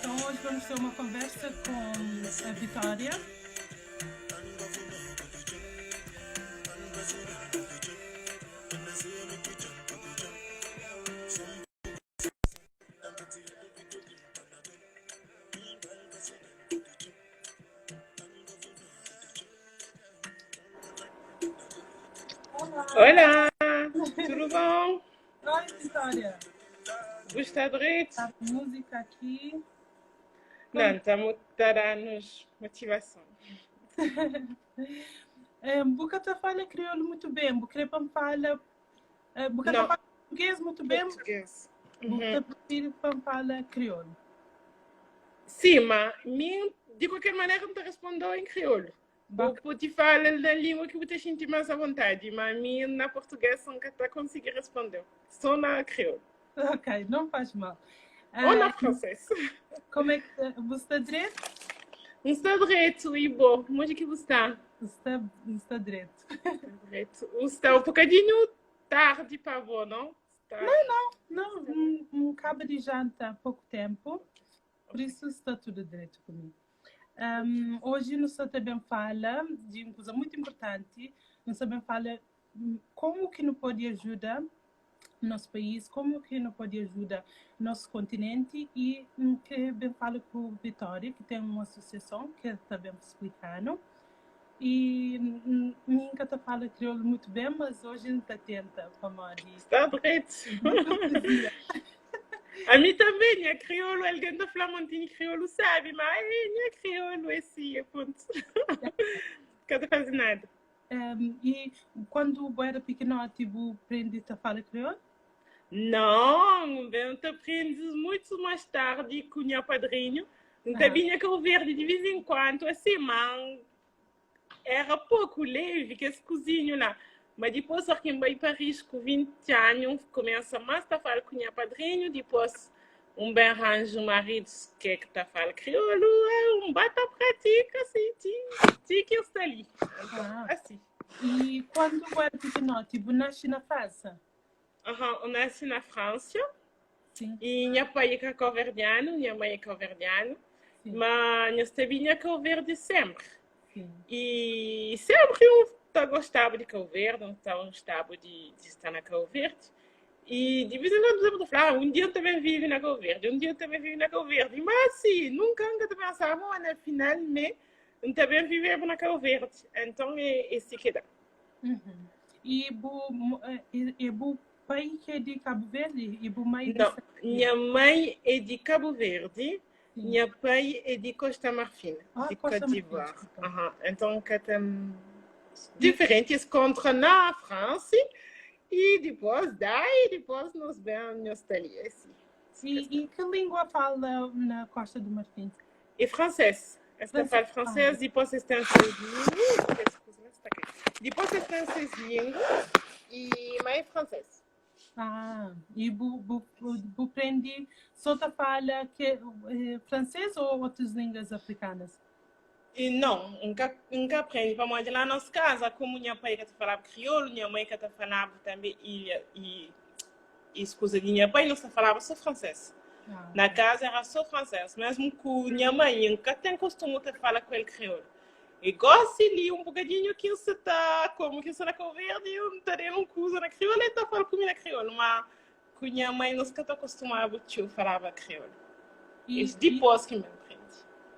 Então hoje vamos ter uma conversa com a Vitória. Olá! Olá, tudo bom? Oi, Vitória! Você direito? A música aqui. Não, estamos a dar-nos motivação. É, Buca tá fala crioulo muito bem, Buca fala, Buca tá fala português muito bem. Português. Buca uhum. prefere fala crioulo. Sim, mas mim, de qualquer maneira, não te respondeu em crioulo. Vou te falar na língua que você sente mais à vontade, mas a mim na português nunca tá conseguindo responder. Só na crioulo. Ok, não faz mal. Ou na francês. Como é que você está direito? Está direito, e bom, onde que você está? Está, está direito. Está direito. Está um bocadinho tarde para vó, não? Está... Não, não, não. Um, um cabo de janta há pouco tempo, por isso está tudo direito comigo. Um, hoje nós também fala de uma coisa muito importante, nós também fala como que não pode ajudar nosso país, como que não pode ajudar nosso continente e que bem falo com o Vitória, que tem uma associação que também explicando. E nunca te fala crioulo muito bem, mas hoje não está tenta, como Está direito. A mim também, é crioulo, alguém da Flamontinho crioulo sabe, mas é crioulo esse, é ponto. Cada faz nada. Um, e quando eu era pequeno, tipo, aprendi a falar crioulo? Não, eu aprendi muito mais tarde com o meu padrinho. Não ah. Cabo Verde de vez em quando, assim, mas era pouco leve que esse cozinho lá. Mas depois, quem vai para Paris com 20 anos, começa mais a falar com o meu padrinho, depois um bem arranjo um marido que é que está falando crioulo, é um bata pratica, assim, ti, que está ali. Então, ah. Assim. E quando eu era pequeno, tipo, nasci na França? Uhum, eu nasci na França. Sim. E minha pai é cabo-verdiano, minha mãe é cabo-verdiano. Mas eu esteve em Cabo Verde sempre. Sim. E sempre eu gostava de Cabo Verde, eu gostava de, de estar na Cabo Verde. E de vez em quando eu falava, ah, um dia eu também vivo na Cabo Verde, um dia eu também vivo na Cabo Verde. Mas assim, nunca, nunca pensava, olha, finalmente, eu também vivo na Cabo Verde. Então é esse que dá. Uhum. E bu, e, e bu pai que é de Cabo Verde? E bu mãe de Não, minha mãe é de Cabo Verde, Sim. minha pai é de Costa Marfim, ah, de Côte d'Ivoire. Uhum. Então, que tem diferente, se encontra na França e depois daí, depois nos vem nos assim. E, e que língua fala na Costa do Marfim? É francês. Esta fala francês, depois tem seis línguas. Depois tem seis línguas e mais francês. Ah, e bu, bu, bu aprende só te fala que eh, francês ou outras línguas africanas? E não, nunca, nunca aprendi. Para lá na nossa casa, como minha pai que falava crioulo, minha mãe que falava também ilha e e escusa de minha pai não se falava só francês. Ah, Na casa era só francês, mesmo com minha mãe nunca tem costume de falar com ele crioulo. E gosto ali um bocadinho que você tá como que você na Cabo Verde, eu não teria um curso na crioulo, ele tá falando comigo na crioulo, mas com minha mãe não se tá acostumado tio falava crioulo. E, e depois que me aprendi.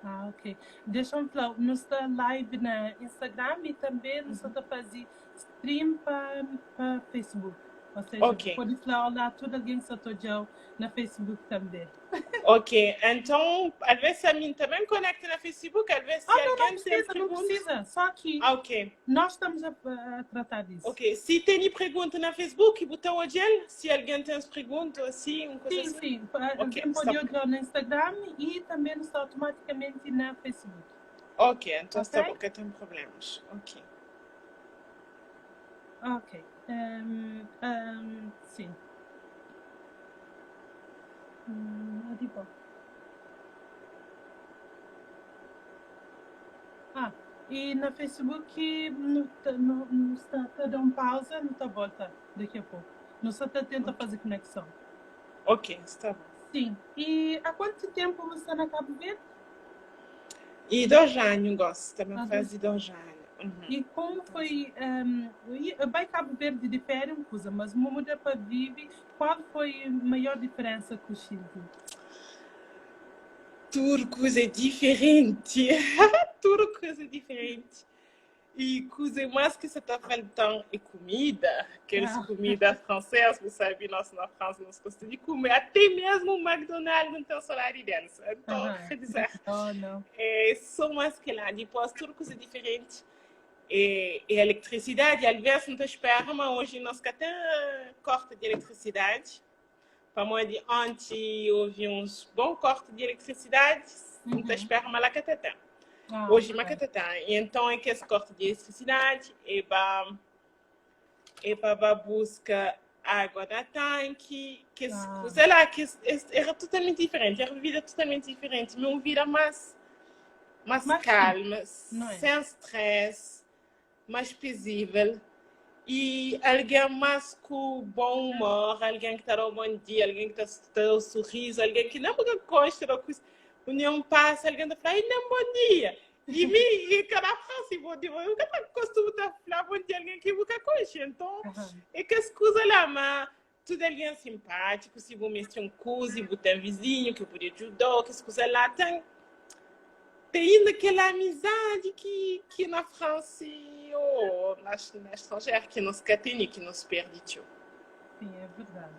Ah, ok. Deixa-me falar, nós está live na Instagram e também nós está fazer stream para Facebook. Ou seja, Ok. pode falar olá a todo alguém que só te olhou na Facebook também. Ok, então, às vezes a mim também conecta na Facebook, às vezes se Ah, não, não alguém tem precisa, não pergunta. precisa. Só aqui. Ah, ok. Nós estamos a tratar disso. Ok, se tem pergunta na Facebook, botão olhar. Se alguém tem pergunta, assim, uma coisa Sim, assim. sim. Ok, Alguém está pode bom. olhar no Instagram e também está automaticamente na Facebook. Ok, então está Ok? bom, que tem problemas. Ok. Ok. Sim. É de bom. Ah, e na Facebook no, no, no está a dar uma pausa, não está volta daqui a pouco. Não só está tenta Ok, fazer conexão. ok, está bom. Sim. E há quanto tempo você está na Cabo Verde? E 2 anos, gosto, também Há faz 2 2 anos. Uhum. E como foi, vai Cabo Verde de férias, uma coisa, mas muda para vive, qual foi a maior diferença com o Chile? Tudo coisa é diferente. Tudo coisa é diferente. E coisa mais que você está faltando é comida. Aqueles Ah, comida francesa, você sabe, nós na França nós gostamos de comer. Até mesmo o McDonald's não tem salário deles. Então, aham. quer dizer, Oh, não. é só mais que lá. Depois, tudo coisa diferente. E a eletricidade, às vezes não te espera, mas hoje nós que até corte de eletricidade. Para de ontem houve uns bons cortes de eletricidade, não te Uhum. espera, mas lá que até tem. Ah, Hoje, ok. mas que até tem. E então é que esse corte de eletricidade é para buscar água da tanque, que esse, Ah, sei lá, que esse, era totalmente diferente, era uma vida totalmente diferente, uma vida mais mais simples, calma, não é? sem stress, mais peaceful. E alguém mais com bom humor, alguém que está um bom dia, alguém que está um sorriso, alguém que não gosta da coisa. União passa, alguém está falando, não, bom dia. E me, e cada frase, bom dia, eu nunca costumo estar falar bom dia a alguém que nunca conhece. Então, Aham. é que as coisas lá, mas tudo alguém é simpático, se você mexer um coisa, você tem vizinho que pode ajudar, que as coisas lá tem tem ainda aquela amizade que na França ou na estrangeira que não se tem e que não se perde. Tio. Sim, é verdade.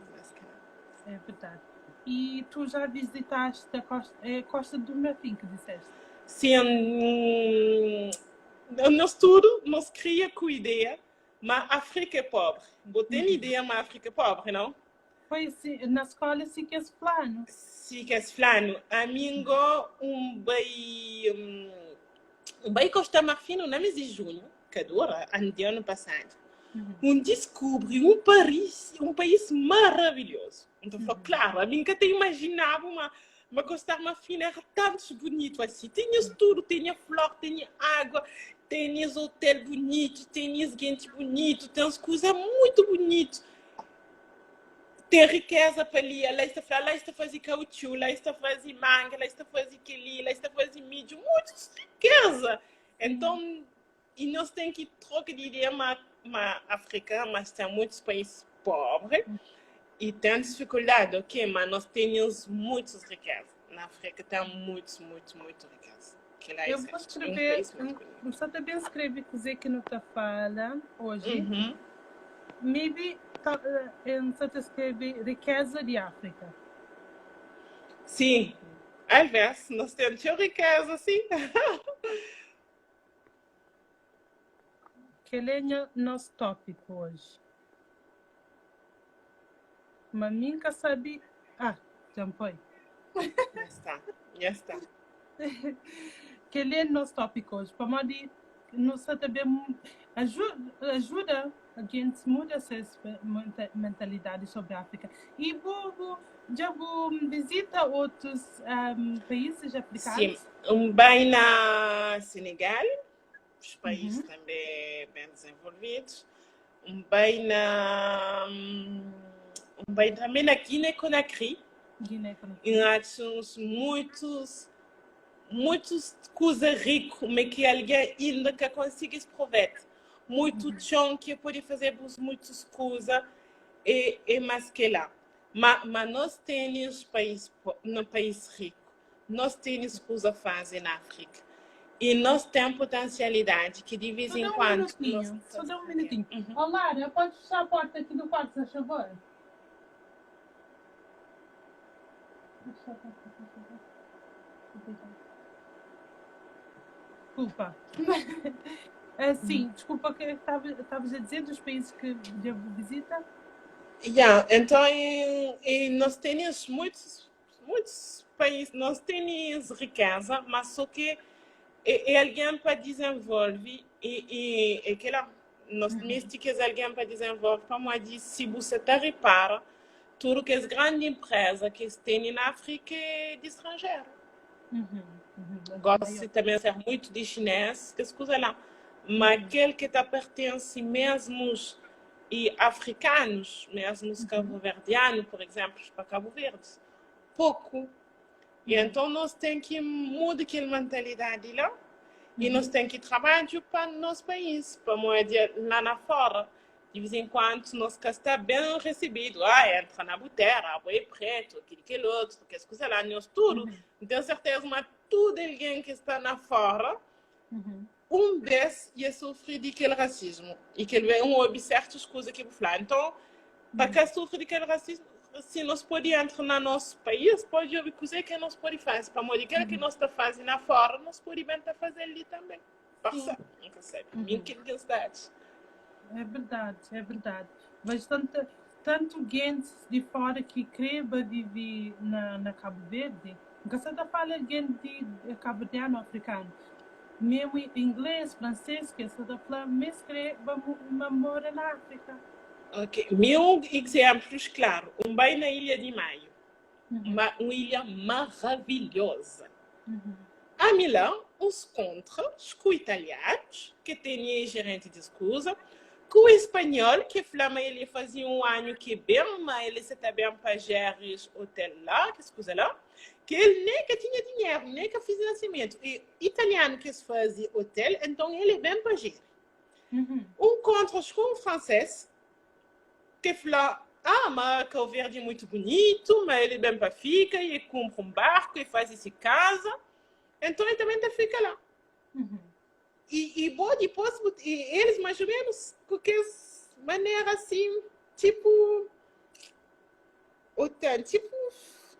É verdade. E tu já visitaste a Costa, é a Costa do Marfim, que disseste? Sim, nós tudo nos cria com ideia, mas a África é pobre. Botei Uhum. ideia, mas a África é pobre, não? Foi assim, na escola sim que esse plano. Se que esse plano, amigo, um bem, um bem Costa Marfim no mês de junho, que dura, ano passado. Uhum. Um descobre um país maravilhoso. Então, falou, claro, a mim nunca te imaginava uma Costa Marfim era tanto bonito assim. Tinha tudo, tinha flor, tinha água, tinha hotel bonito, tinha gente bonito, tem coisas muito bonitas. Tem riqueza para ali, lá está, lá está fazer caoutchouc, lá está fazer manga, lá está fazer aquele, lá está fazer milho, muita riqueza. Então, e nós temos que trocar de ideia, mas, mas África, mas tem muitos países pobres e tem dificuldade, ok, mas nós temos muitas riquezas. Na África tem muitos, muito, muito riqueza. Que lá é Eu vou certo. É um escrever, país muito bonito. só também escrever coisa que não te fala hoje. Uhum. Maybe tá, eu só te escrever riqueza de África. Sim, às vezes nós temos riqueza, sim. Que é nosso tópico hoje. Mas nunca sabe. Ah, já foi. Já está, já está. Que é nosso tópico hoje. Para nós também ajuda, ajuda a gente muda essa mentalidade sobre a África. E vou, já vou visita outros países Sim, africanos? um bem na Senegal, os países Uhum. também bem desenvolvidos. Um bem na um bem também na Guiné-Conakry, Guiné-Conakry. em ações muitos muitos coisas ricas, mas que alguém ainda que consiga se prover. Muito Uhum. chão que pode fazer muitas coisas e mais que lá. Mas nós temos país no país rico, nós temos coisa fazer na África. E nós tem potencialidade que de vez Só em dá um quando nós minutinho, só dá um minutinho. Ó Lara, pode fechar a porta aqui do quarto, se faz favor? Fecha a porta, se faz favor. Obrigada. Desculpa. Sim, desculpa que estavas a dizer dos países que já visita. Yeah, então e nós temos muitos, muitos países, nós temos riqueza, mas só que é alguém para desenvolver e aquela nós temos que é alguém para desenvolver, para dizer, se você tá repara, tudo que as grandes empresas que têm na África é de estrangeiro. Gosto também de ser muito de chinês, que as coisas lá. Mas aquele que tá pertence mesmo e africanos, mesmo os cabo-verdianos, por exemplo, para Cabo Verde, pouco. E então nós temos que mudar aquela mentalidade lá e nós temos que trabalhar para o nosso país, para moeda lá na fora. De vez em quando nós que está bem recebido, ah, entra na botera, boi preto, aquele, aquele outro, que as coisas lá, nós tudo. Tenho certeza, mas tudo alguém que está na fora, um vez ia sofrer de aquele racismo. E que ele um ouve certas coisas que eu vou falar. Então, para que sofrer de aquele racismo, se nós podemos entrar no nosso país, pode ouvir coisa que nós podemos fazer. Para morrer aquilo que nós está fazendo lá fora, nós podemos estar fazendo ali também. Passa, nunca sabe. Que cidade. É verdade, é verdade. Mas tanto gente de fora que quer viver na Cabo Verde, nunca se fala gente de cabo verdiano africano. Mesmo inglês, francês, que se fala, mas quer morar na África. Ok, Mil exemplos, claro. Um vai na Ilha de Maio, uma ilha maravilhosa. A Milão, os contra com italianos, que tinha gerente de escusa, com o espanhol, que falava ele fazia um ano que bem, mas ele se tá bem para gerir hotel lá, que escusa lá, que ele nem que tinha dinheiro, nem que fez nascimento. E italiano que fazia hotel, então ele bem para gerir. Um contra com o francês, que fala, ah, mas Cabo Verde é muito bonito, mas ele bem para fica, e compra um barco e faz esse casa, então ele também tá fica lá. E bom, depois, e eles mais ou menos, com que maneira assim, tipo, hotel, tipo,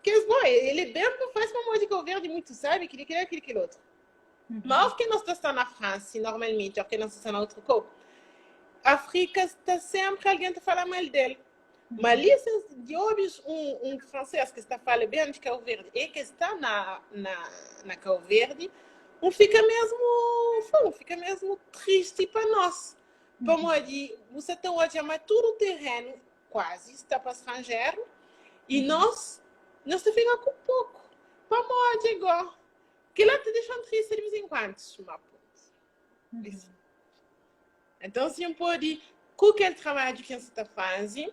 que bom, ele bem faz uma moda de Cabo Verde muito, sabe, que ele quer aquele, aquele outro. Mas o que nós estamos na França, normalmente, o que nós estamos na outra coisa, África está sempre alguém a falar mal dele. Mas ali, de ouves um francês que está falando bem de Cabo Verde e que está na Cabo Verde, um fica mesmo, um fica mesmo triste para nós. Para você está hoje, mas tudo o terreno quase está para estrangeiro e nós fica com pouco. Para morrer igual. Que lá te deixa triste de vez em quando. Isso. Então, se um pode, com aquele trabalho que você está fazendo,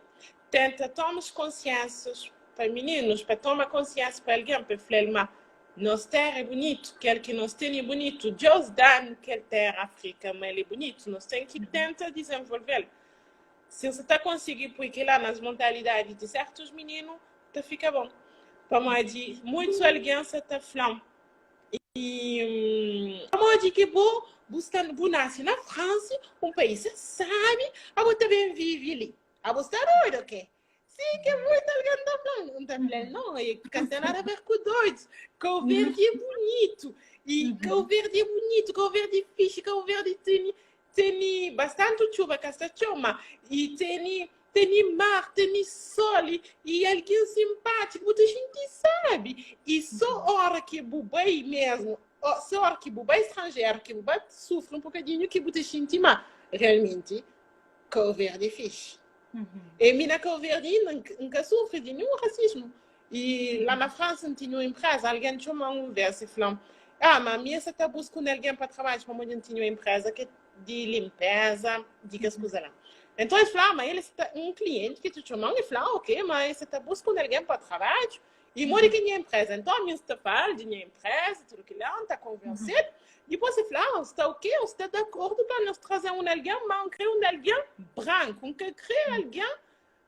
tenta tomar consciência para meninos, para tomar consciência para alguém, para falar, mas nossa terra é bonito, aquele que nós temos é bonito, Deus dá aquela terra África, mas ele é bonito, nós temos que tentar desenvolver. Se você está conseguindo pôr lá nas mentalidades de certos meninos, tá fica bom. Para de muitos alguém está falando. E para de que bom, você nasce na França, um país, você sabe, agora também vive ali. A você está doido, ok? Sim, que muito alguém está falando. Não está falando, não, é que tem nada a ver com doido. Cabo Verde é bonito. E Cabo Verde é bonito, Cabo Verde é fixe, Cabo Verde tem bastante chuva, que está chama. E tem mar, tem sol, e alguém simpático, muita gente sabe. E só hora que bubei mesmo, só hora que bubei estrangeiro, que bubei sofre um bocadinho, que muita gente, mas realmente, Cabo Verde é fixe. E mina Cabo Verde nunca sofre de nenhum racismo. E lá na França tinha uma empresa, alguém chamou um vez e falou, ah, mas a minha está buscando alguém para trabalhar, para eu tinha uma empresa que de limpeza, de que as coisas lá. Então ele falou, ah, mas ele está um cliente que te chamou e falou, ah, ok, mas você está buscando alguém para trabalhar e mora aqui na empresa. Então a minha está falando de minha empresa, tudo que lá, está conversando. Depois você fala, ah, está ok, está de acordo para nós trazer um alguém, mas não quer um alguém branco, não quer alguém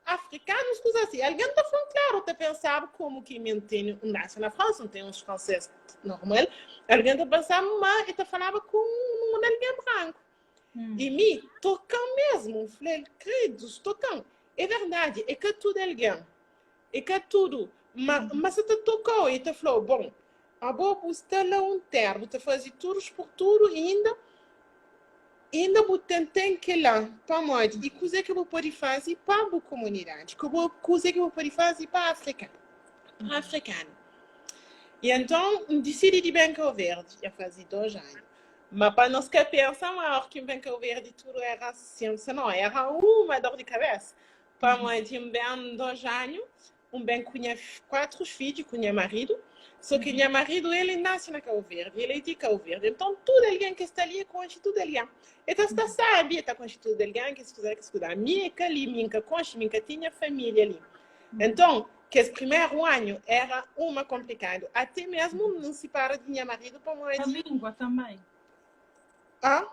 afrikanus kuza asi. Algen ta fla-m klaru, ta pensaba komu ki mi N tene, N nase na Fransa, N ten uns fransês normal, algen ta pensaba ma e ta falaba ku un algen branku. E mi, toka-m mesmu, N fla-l, Kridus, toka-m. É verdadi, é ka tudu algen, é ka tudu, ma, ma sa ta toka-u e ta fla-u, bon, abo bu sta la un téra, bu ta faze tudu por tudu i inda, inda bu ten ten kel-la, pamodi? I kuzê ki bu pode faze pa bu komunidadi? Kuzê ki bu pode faze pa Afrika, pa afrikanu? I anton, N disidi di ben Kau Verdi, dja faze 2 anu. Ma pa nos ka pensa ma óra ki N ben Kau Verdi tudu éra sin, se nau, éra uma dor di kabésa. Pamodi N ben 2 anu, N ben ku nha 4 fidju ku nha maridu, so ki nha maridu el nase na Kau Verdi, el é di Kau Verdi, nton tudu algen ki sta li e konxe tudu algen. E ta sta sabi, e ta konxe tudu algen, kes kuza, kes kuza. Mi é ka li, mi N ka konxe, mi N ka tinha família li. Nton, kes primeru anu éra uma konplikadu. Até mesmu N sipara di nha maridu pamodi. Pa língua tanbê. Hã?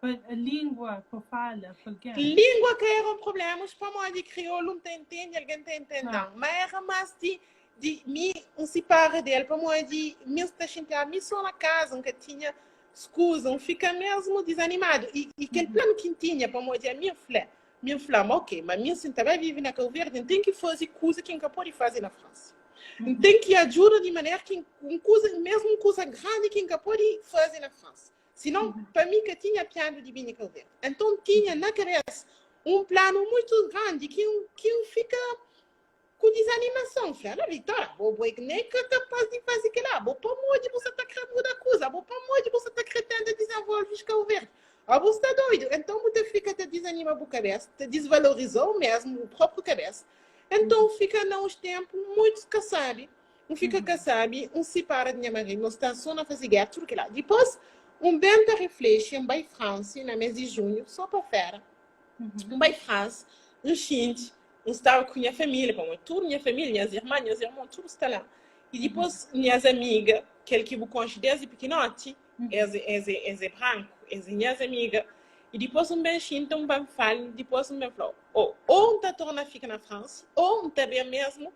Pa língua, pa fala ku algen. Língua ka éra un prubléma, pamodi kriolu N ta intende, algen ta intende-m. Ma éra más di di mi N sipara di el pamodi mi N sta xinti mi sô na kaza, N ka tinha skuza, N fika mesmu dizanimadu. I i kel planu ki N tinha, pamodi ami N fla, Mi N fla ma ok, ma mi si N ta bai vive na Cabo Verde, N ten ki faze kuza ki N ka pode faze na Fransa. N ten ki ajuda di manera ki un kuza, mesmu un kuza grandi ki N ka pode faze na Fransa. Sinon, pa mi ka tinha piadu di bini Cabo Verde. Enton N tinha na kabesa un planu muitu grandi ki N ki N fika ku dizanimason. N fla, Ala Vitória, bo bo é nen ka kapaz di faze kila. Bo pamodi bu sa ta kre muda kuza? Bo pamodi bu sa ta kre tenta dizenvolve Cabo Verde? Abo bu sta doidu? Enton bu ta fika ta dizanima bu kabesa, ta disvalorizau mesmu bu propriu kabesa. Enton fika na uns tempu muitu kasabi. N fika kasabi, N sipara di nha maridu, no sta so na faze gera, tudu kila. Dipos, N ben ta riflexi, N bai Fransi na mes di junhu, so pa fera. N bai Fransi, N xinti, N staba ku nha família, pamodi tudu nha família, nhas irman, nhas irmon, tudu sta la. I dipôs nhas amiga, kel ki bu konxe désdi pikinoti, es, es, es é branku, es é nhas amiga. I dipôs N ben xinta, N ben fala, dipôs N ben fla, ô, ô N ta torna fika na Fransa, ô N ta ben mesmu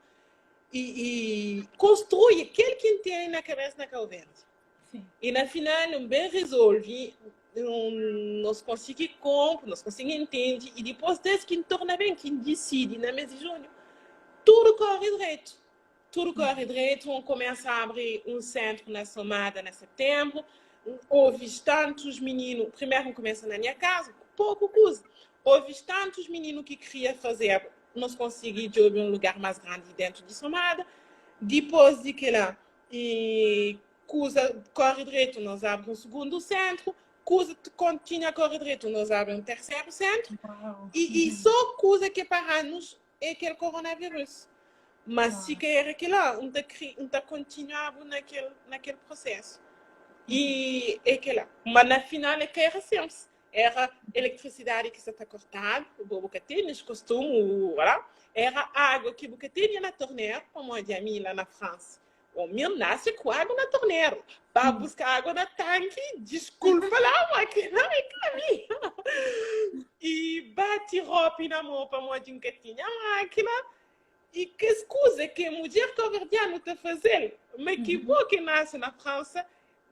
i, i konstrui kel ki N tene na kabésa na Kau Verdi. I na final N ben rezolve, nos konsigi konpo, nos konsigi intende i dipôs des ki N torna ben, ki N disidi na mês di junhu, tudu kóre dretu. Tudu kóre dretu, N kumesa abri un sentru na Somada na setenbru, N ovi tantus mininu, primeru N kumesa na nha kaza, ku poku kuza, ovi tantus mininu ki kria fazeba, nos konsigi djobe un lugar más grandi dentu di Somada. Dipôs di kila, I kuza kóre dretu, nos abri un sugundu séntru. Kuza kontinua kóre dretu, nos abri un terseru séntru. I, i sô kuza ki para-nos é kel koronavírus. Má si ka éra kel-la, N ta kri, N ta kontinuaba na kel, na kel prosésu. I é kel-la. Má na final é ka éra sénpri. Éra eletrisidadi ki sa ta kortadu, bo bu ka tene es kostumu, voilà. Éra agu ki bu ka tene na torneru, pamodi ami la na Fransa, omi N nase ku agu na torneru. Ba buska agu na tanki, diskulpa la, ma kila é ka mi. I bati ropi na mo pamodi N ka tinha mákina. I kes kuza ki mudjer kauverdianu ta faze-l, ma ki bo ki nase na Fransa,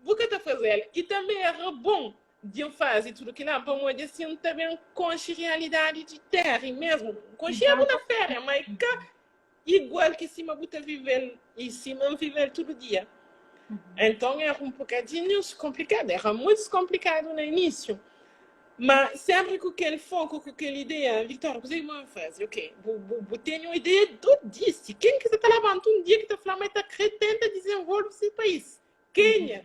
bu ka ta faze-l. I tanbe éra bon di N faze tudu kila pamodi asi N ta ben konxe rialidadi di téra i mésmu N konxeba na féria, má é ka igual ki sima bu ta vive-l i sima N vive-l tudu dia. Enton éra un bokadinhu konplikadu, éra mutu konplikadu na inísiu. Má sénpri ku kel foku, ku kel ideia, Victoria, kuzê ki bu ben faze? Ok, bu, bu, bu tene un ideia dodisi. Ken ki sa ta labanta un dia ki ta fla ma el ta krê tenta dizenvolve se país? Kenha?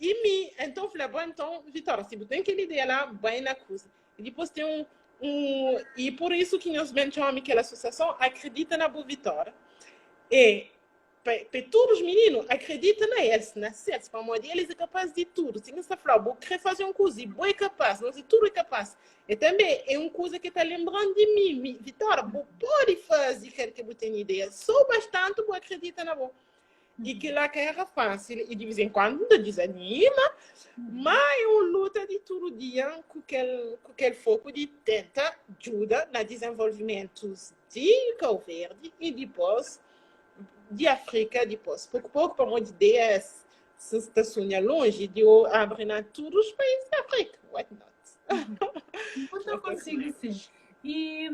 I mi, enton fla, bon, enton, Vitória, si bu ten kel ideia la, bai na kuza. I dipôs ten un, un, i pur isu ki nhos ben txoma-mi kel asosiason Akredita na Bu Vitória. E pa, pa tudu os mininu akredita na es, na ses, pamodi elis é kapaz di tudu. Si nhos ta fla, bu kre faze un kuza i bo é kapaz, nos di tudu é kapaz. E tanbe é un kuza ki ta lenbra-m di mi, mi, Vitória, bu pode faze kel ki bu ten ideia, so bastanti bu akredita na bo. I kel-la ka éra fásil i di vez en kuandu N ta dizanima, má é un luta di tudu. tudu dia ku kel ku kel foku di tenta djuda na dizenvolvimentus di Kau Verdi i dipos di Afrika dipos poku poku pamodi DS si N sta sunha lonji di abri na tudu os país di Afrika what not Bu ta konsigi sim. E,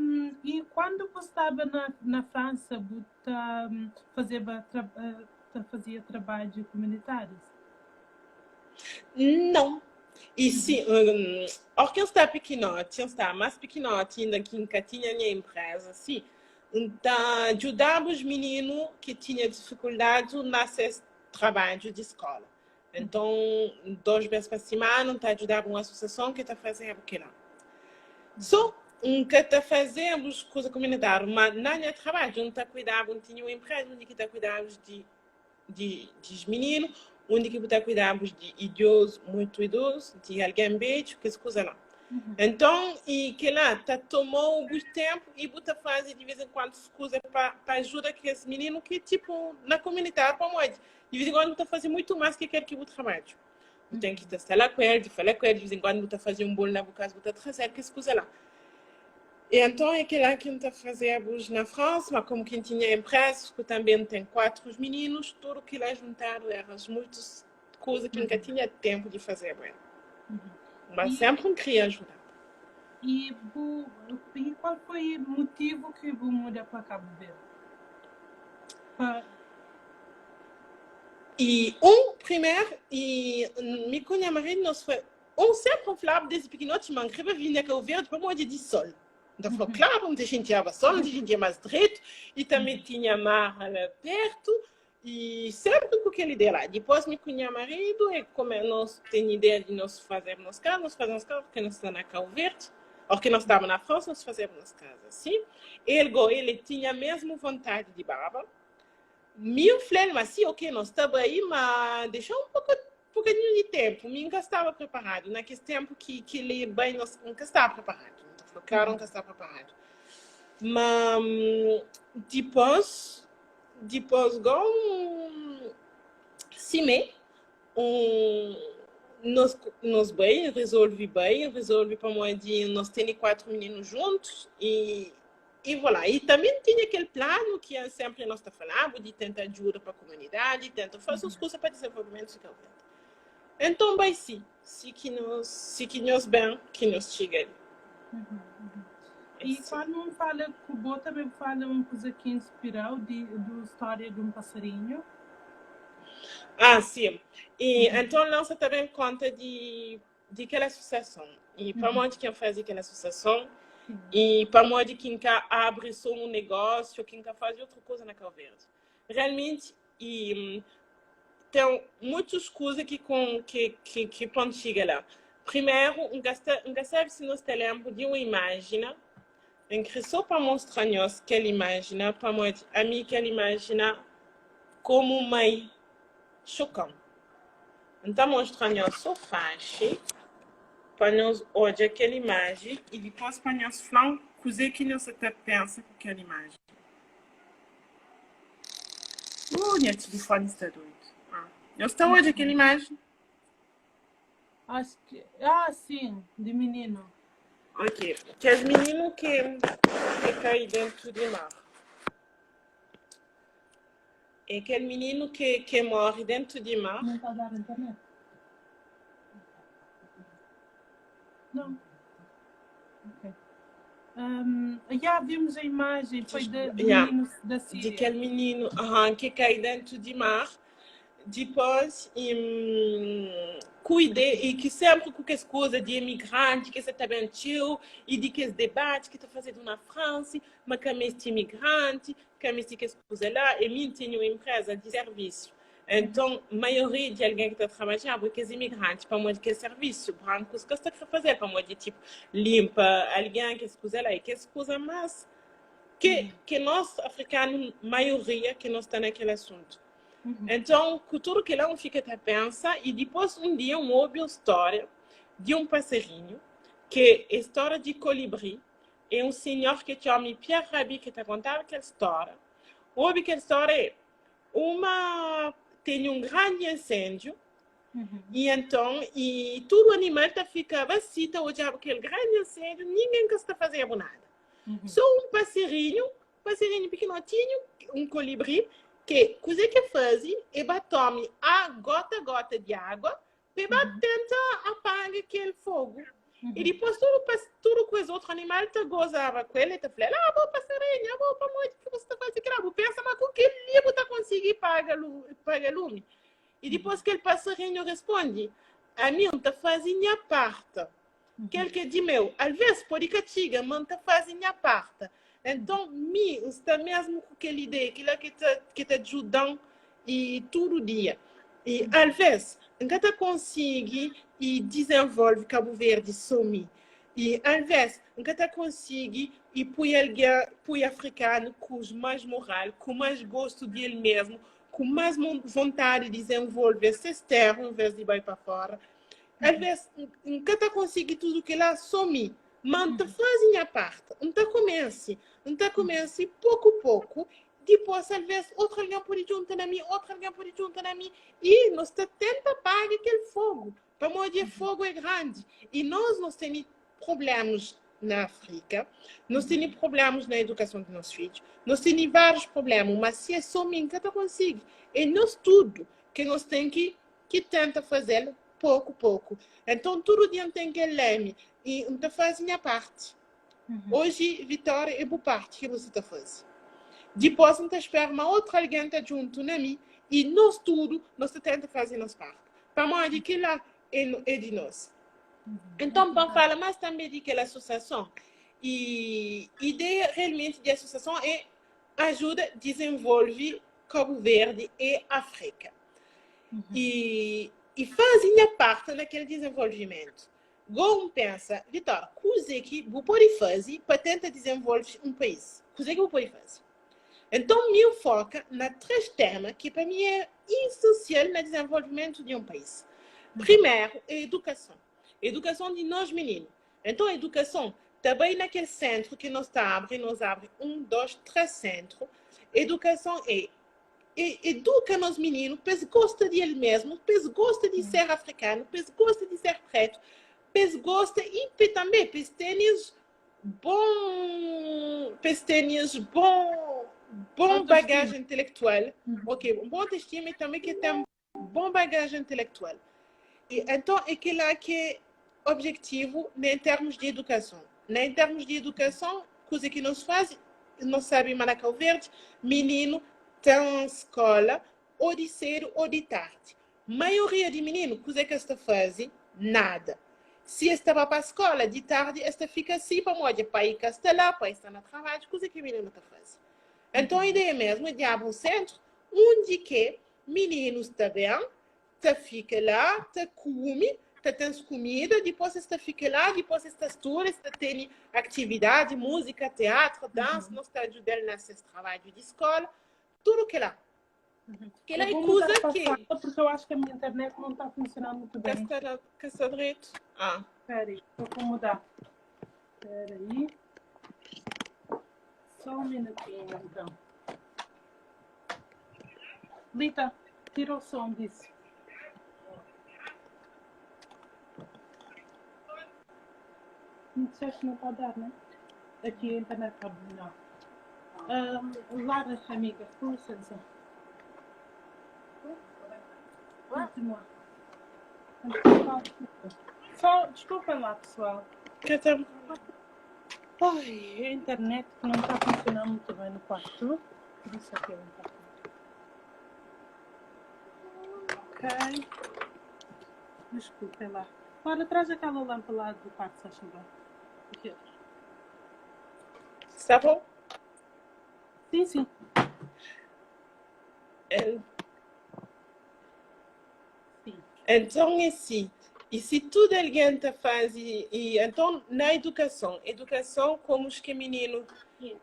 e quando bu staba na, na França, bu ta fazeba tra, ta fazia trabadju kumunitárius? Não. E si, óki N sta pikinoti, N sta más pikinoti inda ki N ka tinha nha enpreza, si, N ta djudaba os mininu ki tinha difikuldadi na ses trabadju di skola. Enton, dos bes pa simana N ta djudaba un asosiason ki ta fazeba kila. So, N ka ta fazeba os kuza kumunitáriu, ma na nha trabadju N ta kuidaba, N tinha un enpreza undi ki ta kuidaba di di di mininu, undi ki bu ta kuidaba di idozu, muitu idozu, di algen bedju, kes kuza la. Enton, i kila ta tomau bu tempu i bu ta faze di vez en kuandu kuza pa pa ajuda kes mininu ki tipu na kumunitáriu pamodi di vez en kuandu bu ta faze muitu mas ki kel ki bu trabadju. Bu ten ki ta sta la ku el, di fala ku el, di vez en kuandu bu ta faze un bolu na bu kaza bu ta traze-l kes kuza la. E enton é kila ki N ta fazeba na Fransa, ma komu ki N tinha enpresa, ku tanbe N ten 4 mininus, tudu kila juntadu era muitus kuza ki N ka tinha tempu di fazeba el. Ma senpri N kria ajuda. E bu, e qual foi motivu ki bu muda pa Cabo Verde? Pa. E un, primer, e mi ku nha maridu nos foi un senpri N flaba desdi pikinoti ma N kreba vinda Cabo Verde pamodi di sol. N ta fla, klaru, N ta xintiaba sol, N ta xintia mas dretu e tanbe tinha mar la pertu. E senpri ku kel ideia la. Dipôs mi ku nha maridu é kome nos ten ideia di nos fazer nos kaza, nos faze nos kaza porque nos sta na Cabo Verde, or ki nos staba na França nos fazeba nos kaza si. El go el tinha mesmu vontadi di baba. Mi N fla-l ma si ok nos ta bai ma dexa un poku bokadinhu di tempu. Mi N ka staba preparadu na kes tempu ki ki el bai nos N ka staba preparadu. N ta fla klaru N ka staba preparadu. Ma dipôs Dipôs gó un simé un nos nos bai resolve bai resolve pamodi nos tene 4 mininu juntus e e voilà e tanbe tinha kel planu ki senpri nos ta falaba di tenta ajuda pa kumunidadi tenta fase uns kusa pa dizenvolvimentu di Kabu Verdi enton bai si si ki nos si ki nos ben ki nos txiga li. E quando um fala ku bo também fala um coisa que inspirou de, do história de um passarinho. Ah, sim. E então lança também conta de de aquela associação. E para onde quem faz aquela associação e para onde quem cá abre só um negócio, quem cá faz outra coisa na Cabo Verde. Realmente e tem muitas coisas que com que que que pode chegar lá. Primeiro, um gasta um sabe se nós te lembro de uma imagem, em que só para mostrar nós que ele imagina, para a mim que ele imagina como mãe chocante. Então mostra nós só faixa para nós olhar aquela imagem e depois para nós falar coisa que nós até pensa com aquela imagem. Nha telefone está doido. Ah. Nós está hoje aquela imagem? Acho que. Ah, sim, de menino. Ok. Que é menino que, que cai dentro do mar. É aquele menino que, que morre dentro de mar. Não está a dar internet? Não. Ok. Um, já vimos a imagem, foi de, do Yeah. menino da De Síria. aquele menino aham, que cai dentro de mar. Depois, cuide e que sempre com as coisas de imigrante que você está bem tio e de que esse debate que está fazendo na França, mas que é este imigrante, que é este que as coisas lá, e mim tenho uma empresa de serviço. Então, a maioria de alguém que está trabalhando, porque os imigrantes, para modo que é serviço, brancos que está a fazer, para modo de tipo, limpa alguém que as coisas lá, e que as coisas mais que, que nós, africanos, maioria que nós está naquele assunto. Então, com tudo que lá um fica a pensar e depois um dia um ouve uma história de um passarinho, que é a história de colibri, é um senhor que chama Pierre Rabhi que está contando aquela história. Ouve aquela história é uma tem um grande incêndio E enton, e tudu animal ta fikaba si ta odjaba kel grandi inséndiu, ningen ka sta fazeba nada. Sô un pasirinhu, pasirinhu pikinotinhu, un kolibri, ke kuzê ke faze, e ba tome a gota gota di água pa e ba tenta apaga kel fogu. E dipôs tudu pas, tudu ku es otru animal ta gozaba ku el, e ta fla-l, Ah, bo pasarinhu, abo pamodi ki bu sta faze kila? Bu pensa ma ku kel-li bu ta konsigi paga lu, paga lumi? E dipôs kel pasarinhu responde, Ami N ta faze nha parti. Kel ki é di meu, alvês pode ka txiga, ma N ta faze nha parti. Enton, mi N sta mésmu ku kel ideia, kila ki ta, ki ta djuda-m i tudu dia. I alvês N ka ta konsigi i dizenvolve Kabu Verdi sô mi. I alvês N ka ta konsigi i pui algen, pui afrikanu ku más moral, ku más gostu di el mésmu, ku más vontadi di dizenvolve ses téra envês di bai pa fóra. Alvês N ka ta konsigi tudu kila sô mi, má N ta faze nha párti. N ta kumese, N ta kumese poku-poku, dipôs alvês otu algen pode djunta na mi, otu algen pode djunta na mi i nos ta tenta paga kel fogu, pamodi e fogu é grandi i nos, nos tene prublémas na Afrika, nos tene prublémas na edukason di nos fidju, nos tene várius prubléma, má si é sô mi N ka ta konsigi. É nos tudu ki nos ten ki ki tenta faze-l poku poku. Enton tudu dia N ten kel lemi i N ta faze nha parti. Oji Vitória é bu parti ki bu sa ta faze. Dipôs N ta spera ma otu algen ta djuntu na mi i nos tudu nos ta tenta faze nos parti. Pamodi kila é di nos. Enton pa N fala más tanbe di kel asosiason i ideia realmenti di asosiason é ajuda dizenvolve Kabu Verdi e Afrika. E, e faze nha parte na kel dizenvolvimentu. Go N pensa, Vitor, kuze ki bu pode faze pa tenta dizenvolve un país? Kuze ki bu pode faze? Enton mi N foka na 3 tema ki pa mi é isensial na dizenvolvimentu di un país. Primeru é edukason. Edukason di nos mininu. Enton edukason ta bai na kel sentru ki nos ta abri, nos abri 1, 2, 3 sentru. Edukason é eduka nos mininu pa es gosta di el mesmu, pa es gosta di ser afrikanu, pa es gosta di ser pretu, pa es gosta i pa tanbe pa es tene bon, pa es tene bon, bon bagajen intelektual, ok, bon autoestima i tanbe ke ten bon bagajen intelektual. E enton é kila ki é objetivu na em termus di edukason. Na em termus di edukason, kuza ki nos faze, nos sabe ma na Kau Verdi, mininu ten skola o di sedu o di tardi. Maioria di mininu, kuza ki es ta faze? Nada. Si es ta ba pa skola di tardi, es ta fika si pamodi pai ka sta la, pai sta na trabadju, kuza ki mininu ta faze? Enton ideia mesmu é di abri un sentru undi ki Mininus ta ben, ta fika la, ta kume, ta ten kumida, dipôs es ta fika la, dipôs es ta studa, es ta tene aktividadi, múzika, teatru, dansa, nos ta djuda-l na ses trabadju di skóla, tudu kel-la. Kel-la Eu é vou mudar kuza para ki sala porque eu acho que a minha internet não está funcionando muito ka bem. sta, ka sta dretu. Ah. Espera aí, eu vou mudar. Espera aí. Só um minutinho, então. Lita, tira o som disso. Não disseste que não está a dar, né? Aqui a internet está melhor. Um, Lara, amiga, com licença. Continua. Só, desculpa lá, pessoal. Que tem... Ai, a internet que não está funcionando muito bem no quarto. Por isso aqui não está. Ok. Desculpem lá. Ora, traz aquela lâmpada lá do quarto, se faz favor. Aqui. Está bom? Sim, sim. É. Sim. Então é assim, e se tudo alguém ta faze, e então na educação, educação como os que menino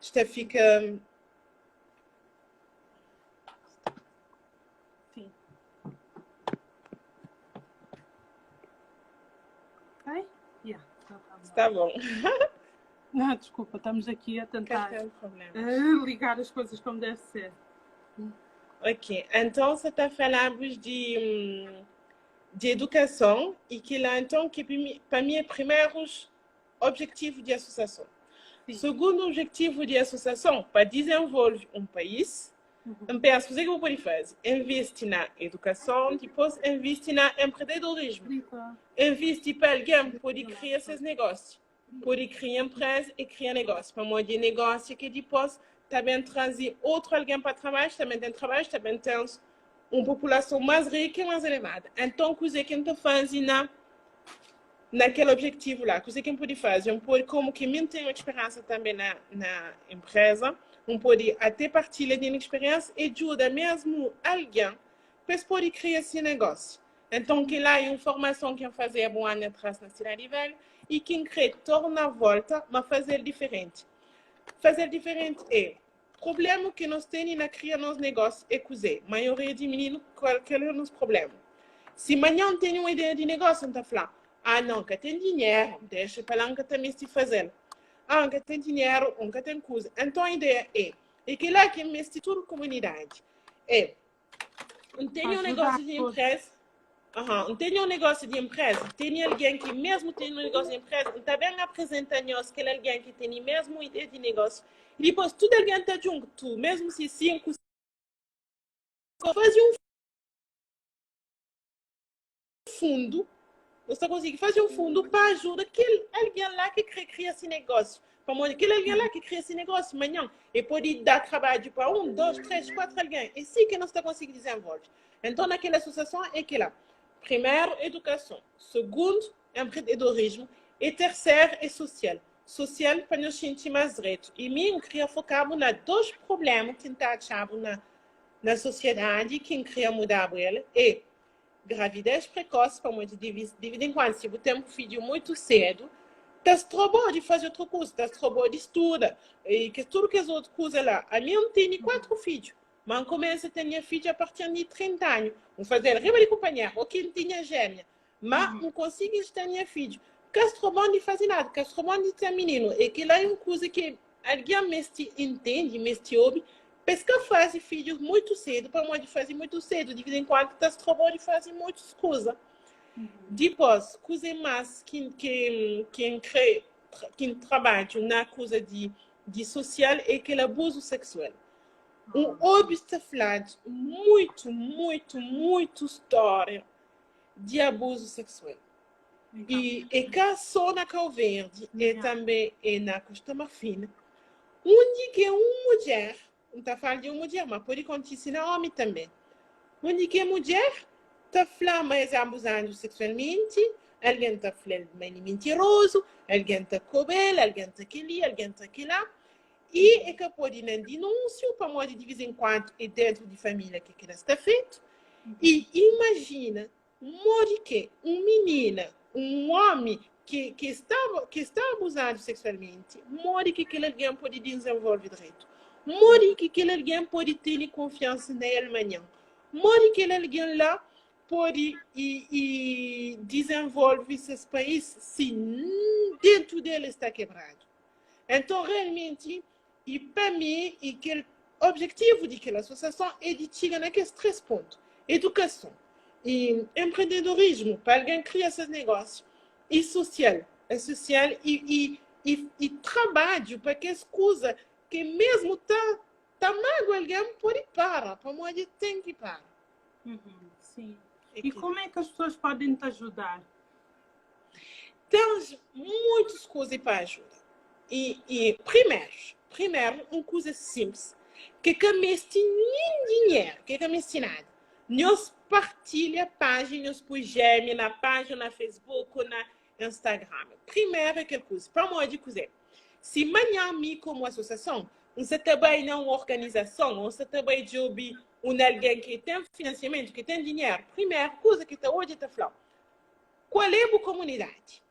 está fica Sim. Ai? Yeah, tá, tá Está bom. Não, desculpa, estamos aqui a tentar Não tem problema. ligar as coisas como deve ser. Ok, então você está falando de. Di edukason i kila nton ki pa mi é primerus objetivu di asosiason. Sugundu objetivu di asosiason pa dizenvolve un país, N pensa kuzê ki bu pode faze? Invisti na edukason, dipôs invisti na enprededorismu. Invisti pa algen pode kria ses negósiu, pode kria enpreza i kria negósiu. Pamodi é negósiu ki dipôs ta ben traze outru algen pa trabadju, ta ben ten trabadju, ta ben ten un populason más rika i más elevada. Anton kuzê ki N ta faze na na kel objetivu la? Kuzê ki N pode faze? N pode, komu ki mi N ten speriensa tanbe na na enpreza, N pode ate partilha di nha speriensa e djuda mesmu algen pa es pode kria se negósiu. Enton kel-la é un formason ki N fazeba un anu atras na Sidadi Velha i ki N krê torna volta ma faze-l diferenti. Faze-l diferenti é Problema ki nos tene na kria nos negósiu é kuzê? Maioria di mininu, kual kel é nos problema? Si manhan N tene un ideia di negósiu, N ta fla, Ah, nau, N ka ten dinheru, dexa pa la, N ka ta meste faze-l. Ah, N ka ten dinheru, N ka ten kuza. Anton ideia é, é kel-la ki N meste tudu kumunidadi. É N tene un negósiu di enpresa, Aham, N tene un negósiu di enpresa, tene algen ki mesmu tene un negósiu di enpresa, N ta ben apresenta nhos kel algen ki tene mesmu ideia di negósiu. I dipôs tudu algen ta djuntu, mesmu si 5, faze un fundu, nos ta konsigi faze un fundu pa ajuda kel algen la ki kre kria se negósiu. Pamodi kel algen la ki kria se negósiu, manhan e pode da trabadju pa 1, 2, 3, 4 algen. É si ki nos ta konsigi dizenvolve. Enton, na kel asosiason é kela, primeru, edukason, sugundu, enprededorismu e terseru é sosial. Sosial pa nos xinti más dretu. I mi N kria fokabu na 2 prubléma ki N ta atxabu na na sosiedadi ki N kria mudabu el é Gravidez precoce pamodi di vez em quando si bu ten fidju muitu cedu ta strobau di fazi otru kuza, ta strobau di studa i kes tudu kes otu kuza la. Ami N tene 4 fidju, ma N kumesa ten nha fidju a partir di 30 anu. N fazel riba di kunpanheru, o ki N tinha jémia, ma N konsigi ten nha fidju. Ka strobau di fazi nada, ka strobau di ten mininu. E kila é un kuza ki Algen meste intende, meste obi, pa es ka faze fidjus mutu sedu, pamodi faze mutu sedu di vez en kuandu ta stroba-u di faze mutus kuza. Dipôs, kuzê más ki ki ki N krê ki N trabadju na kuza di di sosial é kel abuzu seksual. N obi ta fladu mutu, mutu, mutu stória di abuzu seksual. E é ka só na Cabo Verde, é também é na Costa Marfim, onde que um mulher, não tá falando de uma mulher, mas pode acontecer na homem também, onde que a mulher tá falando mas é abusando sexualmente, alguém tá falando mas é mentiroso, alguém tá cobel, alguém tá aquele, alguém tá aquele lá, e é que pode nem denúncio, para modo de vez em quando é dentro de família que aquilo está feito, e imagina Modi ki un minina, un ómi ki ki sta ki sta abuzadu seksualmenti, modi ki kel algen pode dizenvolve dretu? Modi ki kel algen pode tene kunfiansa na el manhan? Modi kel algen la pode i i dizenvolve ses país si dentu del sta kebradu? Enton, realmenti, I pa mi, i kel objetivu di kel asosiason é di txiga na kes 3 pontu, edukason, i enprendedorismu, pa algen kria ses negósiu, i sosial, é sosial i i i i trabadju pa kes kuza ki mesmu ta ta magua algen pode para, pamodi ten ki para. Sim. E como é que as pessoas podem te ajudar? Tens muitas coisas para ajuda. E, e primeiro, primeiro, uma coisa simples, que ka meste nem dinheiro, que ka meste nada. Nós partilha página, nós põe gêmea na página, na Facebook, na Instagram. Primeiro aquela coisa, para modo de Se amanhã mim como associação, você também na uma organização, você também de ouvir um alguém que tem financiamento, que tem dinheiro, primeira coisa que está hoje está falando, Qual é bu comunidade?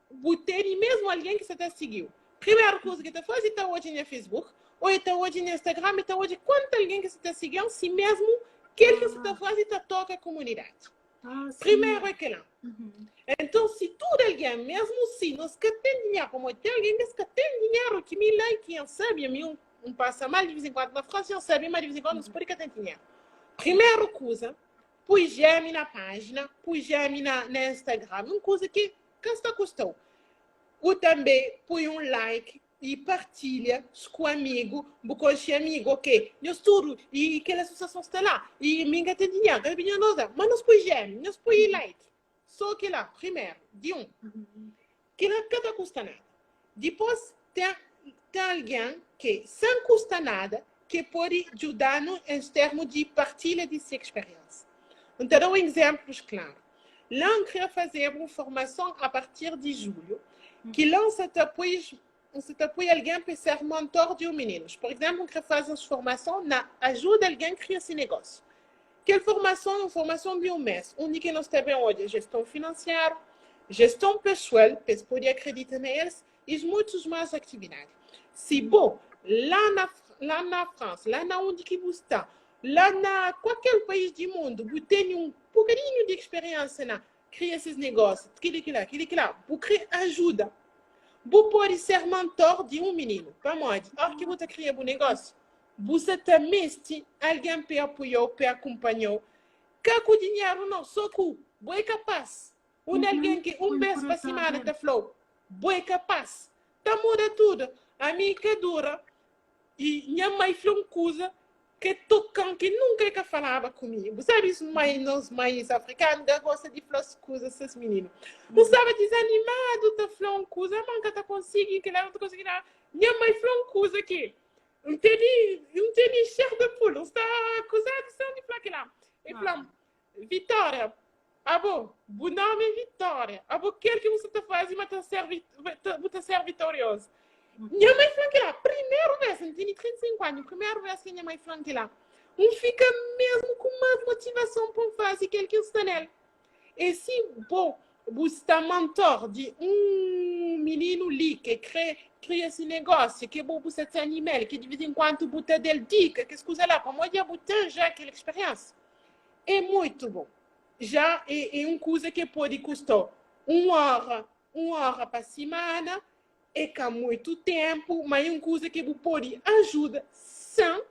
Bu tene mesmo alguém que sa ta seguiu. Primeiro coisa que ta faze, ta odja nha Facebook, ou ta odja nha Instagram, ta odja quanto alguém que sa ta seguiu, se mesmo kel que sa ta faze ta toca comunidade. Ah, sim. Primeiro é aquela. Uhum. Então, se tudo alguém, mesmo se nós que tem dinheiro, como tem alguém que tem dinheiro, que me like, quem sabe, a mim um, um passa mal de vez em quando na França, eu sabe, mas de vez em quando, não se pode que tem dinheiro. Primeira coisa, Pui j'aime na pájina, pui j'aime na Instagram, un kuza ki ka sta kusta-u. U tanbe pui un like i partilha ku amigu, bu konxe amigu, ok, nhos tudu i kel asosiason sta la, i mi N ka ten dinheru, ka ta pidi nhos nada, ma nhos pui j'aime, nhos pui like. So kila, primeru, di un, kila ka ta kusta nada. Dipôs, ten ten algen ki, sen kusta nada, ki pode djuda-nu en termu di partilha di se experiência. N ta da un exemplos klaru. La N kria fazeba un formason a partir di julhu, ki la N sa ta pui N sa ta pui algen pa ser mentor di un mininus. Por exemplu, N kria faze uns formason na ajuda algen kria se negósiu. Kel formason é un formason di un mês, undi ki nos ta ben odja jeston finansiaru, jeston pesual, pa es pode akredita na es, i muitus más aktividadi. Si bo, la na la na Fransa, la na undi ki bu sta, la na kualker país di mundu, bu tene un bokadinhu di eksperiensa na kria ses negósiu, kili kila, kili kila, bu kre ajuda, bu pode ser mentor di un mininu. Pamodi, óras ki bu ta kria bu negósiu, Bu sa ta meste algen pe apoiau, pe akunpanhau, ka ku dinheru nau, so ku bo é kapaz. Un algen ki un bes pa simana ta flau bo é kapaz, ta muda tudu. Ami ka dura i nha mai fla un kuza ke tokan ki nunka e ka falaba ku mi. Bu sabi mai, nos mais afrikanu ka gosta di fla kuza ses mininu. N staba dizanimadu ta fla un kuza, ma N ka ta konsigi kila, N ka ta konsigi nada. Nha mai fla un kuza ki N tene, N tene chair de poule, N sta akuzadu sen di fla kila. E fla-m, Vitória, abo, bu nomi é Vitória, abo kel ki bu sta ta faze ma ta ser, bu ta ser vitoriozu. Nha mai fla-m kila, primeru bes, N tene 35 anu, primeru bes ki nha mai fla-m kila, N fika mesmu ku mas motivason pa N faze kel ki N sta nel. E si bo bu sta mentor di un mininu li ke kre kria si negósiu, ke bo bu sta ta anima-l, ke di vez en kuantu bu ta da-l dika, kes kuza la, pamodi ja bu ten ja kel eksperiensa. É muitu bon. Ja é, é un kuza ke pode kusta-u un ora, un ora pa simana, é ka muitu tenpu, ma é un kuza ke bu pode ajuda sen,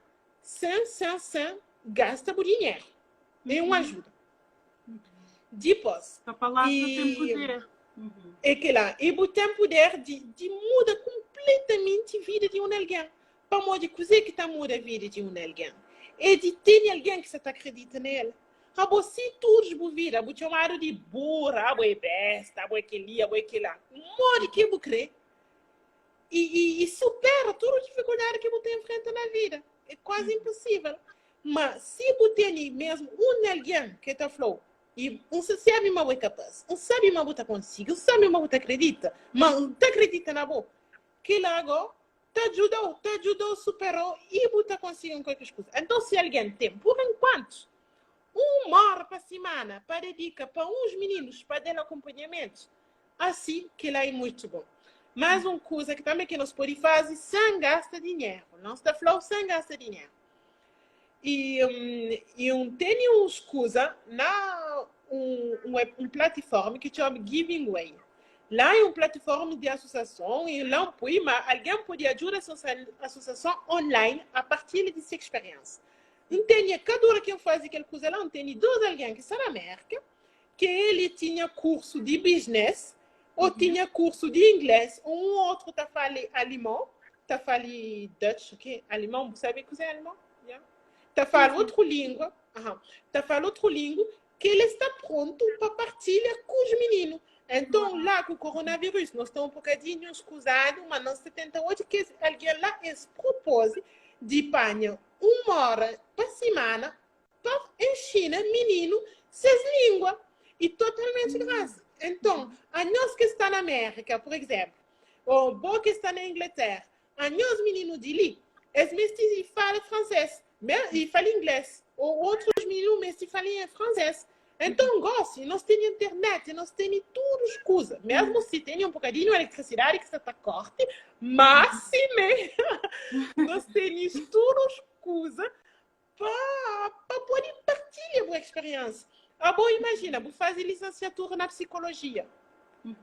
sen, sen, sen gasta bu dinheru. É un ajuda. Dipôs, A palavra tem e poder. Uhum. é kel-lá, e bu ten puder di muda konpletamenti vida di un algen. Pamodi kuzê ki ta muda vida di un algen? É di tene algen ki sa ta kridita na el. Abo si tudu bu vida bu txomadu di burra, abo é besta, abo é kel-li, abo é kel-lá. Modi ki bu krê i supera tudu difikuldadi ki bu ta infrenta na vida? É kuazi inposível. Ma si bu tene mesmu un algen ki ta fla-u, i N sabe ma bu é kapaz, N sabe ma bu ta konsigi, N sabe ma bu ta kridita, ma N ta kridita na bo, kila go ta djuda-u, ta djuda-u supera-u i bu ta konsigi un kualker kuza. Enton si algen ten, pur enkuantu, un óra pa simana pa dedika pa uns mininus pa da-l akunpanhamentu, asi kila é muitu bon. Mas un kuza ki tanbe ki nos pode faze sen gasta dinheru, nos ta fla-u sen gasta dinheru. I un tene uns kuza na un platiforma ki txoma Giving Way. La é un platiforma di asosiason i la un pui ma algen pode ajuda asosiason online a partir di se experiensa. N tene, kada ora ki N faze kel kuza la, N tene dos algen ki sta na Merka, ki el tinha kursu di business ou tinha kursu di inglês, ou un outru ta fala alimon, ta fala Dutch, ok? Alimon, bu sabe kuzê é alimon? Yeah. Ta fala outru língua, aha. Ta fala outru língua ki el sta prontu pa partilha ku os mininu. Enton, la ku koronavírus, nos sta un bokadinhu skuzadu, ma nos ta tenta odja kes algen la, es propôs di panha un ora pa simana pa inxina mininu ses língua e totalmenti grasa. Enton, anhos ki sta na Amérika, pur izénplu, ô bo ki sta na Inglatéra, anhos mininu di li, es meste fala fransês i fala inglês, ô otrus mininu meste fala fransês. Enton, gósi, nos tene internet, nos tene tudu kuza, mesmu si tene un bokadinhu eletrisidadi ki sta ta korti, má simé, nos tene tudu kuza pa pode partilha bu experiência. Abo imagina, bu faze licenciatura na psicologia.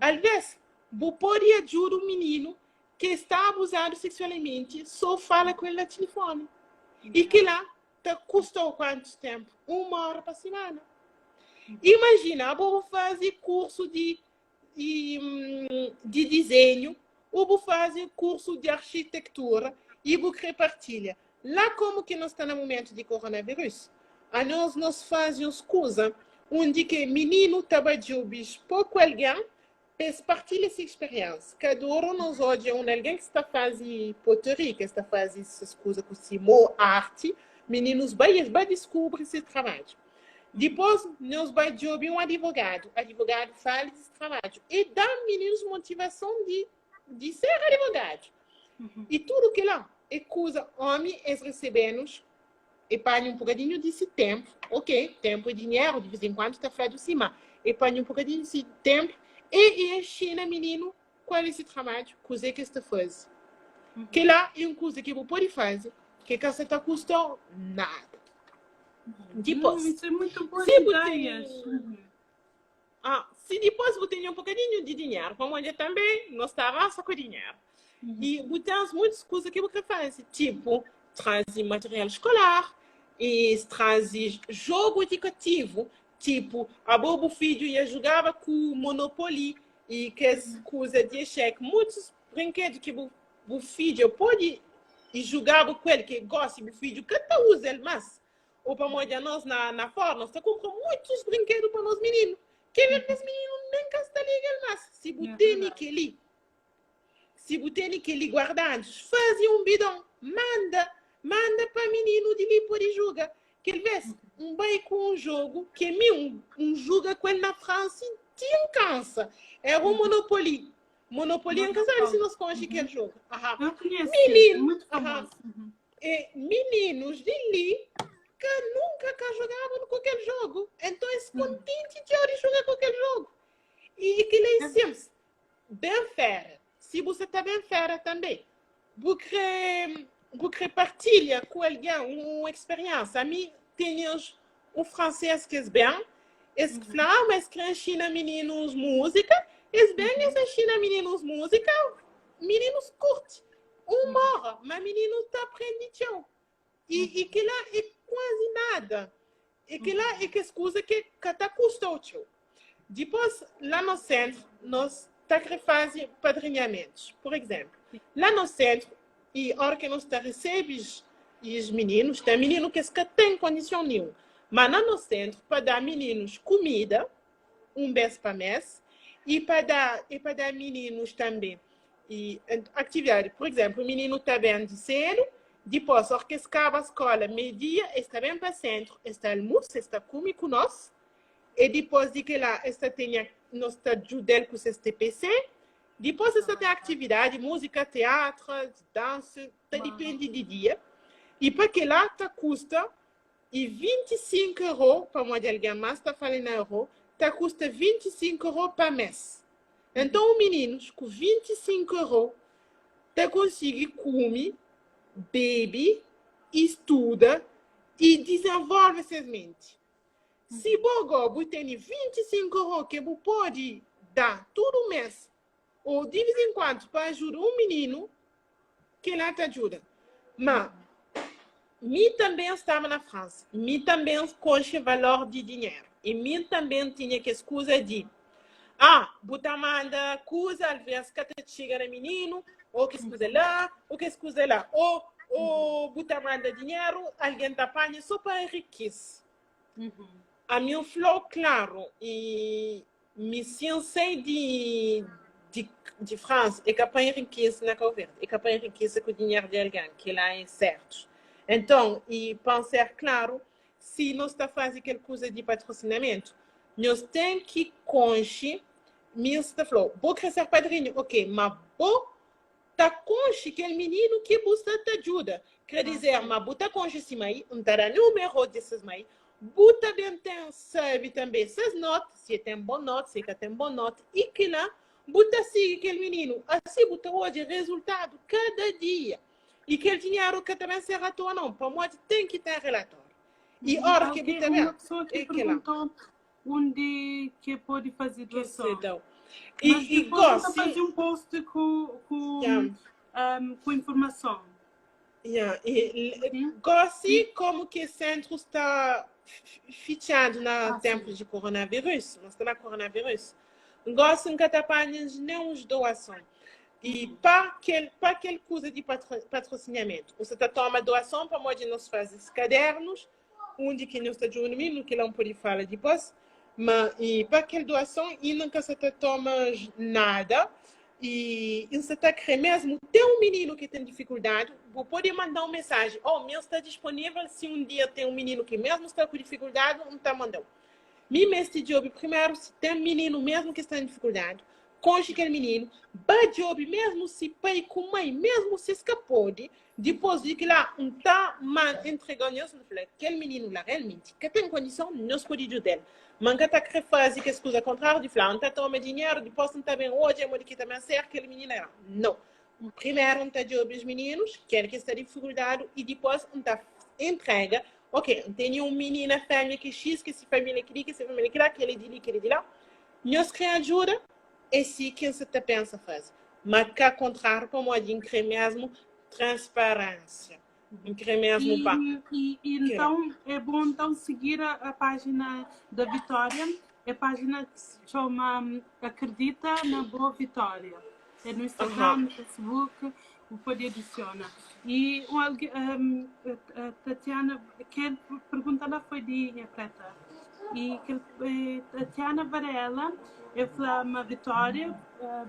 Alvez, bu pode ajuda um menino que está abusado sexualmente, só fala com ele na telefone. E que lá te custou quanto tempo? Uma hora pa semana. Imajina, abo bu faze kursu di di dizenhu ou bu faze kursu di arkitektura i bu kre partilha. La komu ki no sta na mumentu di koronavirus, anos nos faze uns kuza undi ke mininu ta ba djobe poku algen pa es partilha se experiensa. Kada ora nos odja un algen ki sta faze poterie, ki sta faze ses kuza ku si mo, arti, mininus bai es bai diskubri se trabadju. Dipôs, nos bai djobe un adivogadu. Adivogadu fala di se trabadju. E da mininus motivason di di ser adivogadu. I tudu kila é kuza omi es resebe-nos e panha un bokadinhu di si tenpu, ok, tenpu é dinheru, di vez en kuandu ta fladu si, ma e panha un bokadinhu di si tenpu e e nxina mininu kual é si trabadju, kuzê ki es ta faze. Kila é un kuza ki bu pode faze ki ka sa ta kusta-u nada. Dipôs, Isso é muito boas si bu ideias. ten Ah, si dipôs bu ten un bokadinhu di dinheru, pamodi tanbê nos ta rasa ku dinheru. I bu tens muitus kuza ki bu kre faze, tipu traze material skolar i traze jogu idukativu, tipu abo bu fidju ia jugaba ku Monopoly i kes kuza di xeki, muitus brinkedu ki bu bu fidju pode jugaba ku el, ki gosi bu fidju ka ta uza el mas. Ou pamodi anos na na fora nos ta kumpra muitus brinkedu pa nos mininu. Kel nos mininu nem ka sta liga el mas. Si bu tene keli, si bu tene keli guardadu, faze un bidon, manda, manda pa mininu di li pode juga. Kel vez un bai ku un jogu ke mi un, un juga ku el na Fransa i ti un kansa. Era un Monopoly. Monopoly, un ka sabe si nos konxe kel jogu. Aha. Eu conheço, Menino, muito aha. famoso. Uhum. E meninos di li ka nunka ka jogaba ku kel jogu. Então es kontenti txeu di joga ku kel jogu. I kila é simples. Ben fera. Si você tá ben fera também, bu kre, bu kre partilha ku alguém um experiência. A mim tem uns, um francês que es bem, es que fala, ah, mas kre ensina meninos música, es bem, es ensina meninos música, meninos curte. Uma hora, mas menino tá aprende txeu. E, e que lá é quase nada. E que lá é que as coisas que que tá custa o txeu. Depois, lá no centro, nós tá que fazer padrinhamentos. Por exemplo, lá no centro, e a hora que nós tá recebes e os meninos, tem menino que que tem condição nenhuma. Mas lá no centro, para dar meninos comida, um vez para mês, e para dar, e para dar meninos também e atividade. Por exemplo, o menino está bem de cedo, depois, a hora que acaba a escola, meio-dia, está bem para o centro, está almoço, está come com nós, e depois de que lá está tem nós está ajudando com o STPC, depois está tem atividade, música, teatro, dança, tá depende de dia. E para que lá tá custa e 25 euros, para uma de alguém mais está falando euro, tá custa 25 euros para mês. Então, o menino com 25 euros tá consegue comer, bebe, estuda e desenvolve suas mentes. Se você tem 25 euros que você pode dar todo mês, ou de vez em quando para ajudar um menino, que lá te ajuda. Mas, mim também estava na França. Mim também conhece valor de dinheiro. E mim também tinha que escusa de ah, botar manda coisa, às vezes que te chega na menino, ou que escusa lá, ou que escusa lá. Ou, ou botar manda dinheiro, alguém te apanha só para enriquecer. A mim falou claro e me sensei de, de, de França é capaz de enriquecer na Cabo Verde, é capaz de enriquecer com o dinheiro de alguém, que lá é certo. Então, e para ser claro, se nós está fazendo aquela coisa de patrocinamento, nós tem que conche, minha está falou, vou crescer padrinho, ok, mas vou tá conche aquele menino que busca te ajuda. Quer dizer, mas bota conche cima aí, não tá número desses mãe, buta bem tem sabe também essas notas, se tem bom nota, se tem bom nota, e que lá, buta siga aquele menino, assim buta hoje resultado cada dia. E aquele dinheiro que também será à toa não, para modo tem que ter relatório. E hora que Alguém, buta bem, uma pessoa que é que lá, perguntou onde que pode fazer Que doação. dão. Mas E, e depois eu gosto, fazer um post com, com, yeah, com informação. yeah. E, Sim? gosto como que o centro está. fitxadu na ténpu di koronavírus, nós sta na koronavírus. Gósi N ka ta panha nen uns doason. I pa kel, pa kel kuza di patrosiniamentu, bu sa ta toma doason pamodi nos faze kadernus, undi ki nhos ta djuda mi, no kila N pode fala dipôs. Ma i pa kel doason inda N ka sa ta toma nada. I N sa ta kre mesmu ten un mininu ki ten difikuldadi, bu pode manda un mensaji, oh, mi N sta disponível si un dia ten un mininu ki mesmu sta ku difikuldadi, N ta manda-u. Mi meste djobe primeru si ten mininu mesmu ki sta na difikuldadi, konxe kel mininu, ba djobe mesmu si pai ku mai, mesmu si es ka pode, dipôs di kila N ta entrega nhos, N fla kel mininu la realmenti ka ten kondison, nhos pode djuda-l. Ma N ka ta kre faze kes kuza kontráriu di fla N ta toma dinheru, dipôs N ta ben odja modi ki ta ben ser kel mininu la. Nau. Primeru N ta djobe os mininus, kel ki sta difikuldadu, i dipôs N ta entrega Ok, N tene un minina fémia ki X, ki se família ki li, ki se família ki la, kel é di li, kel é di la. Nhos krê ajuda? É si ki N sa ta pensa faze. Má ka kontráriu, pamodi N krê mésmu transparénsia. N krê mésmu pa. E, e então é bom então seguir a página da Vitória, é página que se chama Acredita na Boa Vitória. É no Instagram, no Facebook, o pode adiciona. E um, um, a Tatiana, aquela pergunta lá foi de Inha Preta. E que, eh, Tatiana Varela, eu falei uma Vitória, eh,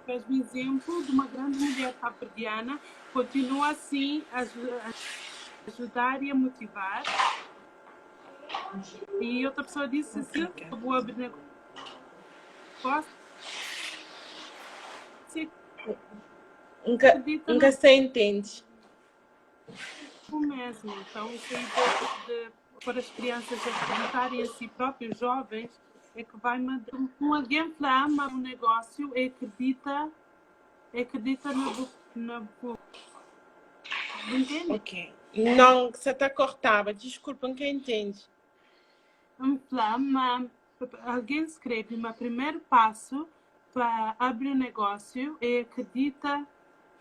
fez um exemplo de uma grande mulher cabo-verdiana, continua assim a ajudar e a motivar. E outra pessoa disse assim, vou abrir negócio. Nka, nka sa entende. O mesmo. Então, isso aí de, de, para as crianças acreditarem em si próprios, jovens, é que vai um alguém flama um negócio e acredita, acredita na, na Entende? Ok. Não, você tá cortava. Desculpa, não entende. Um flama, alguém escreve, mas primeiro passo para abrir um negócio é acredita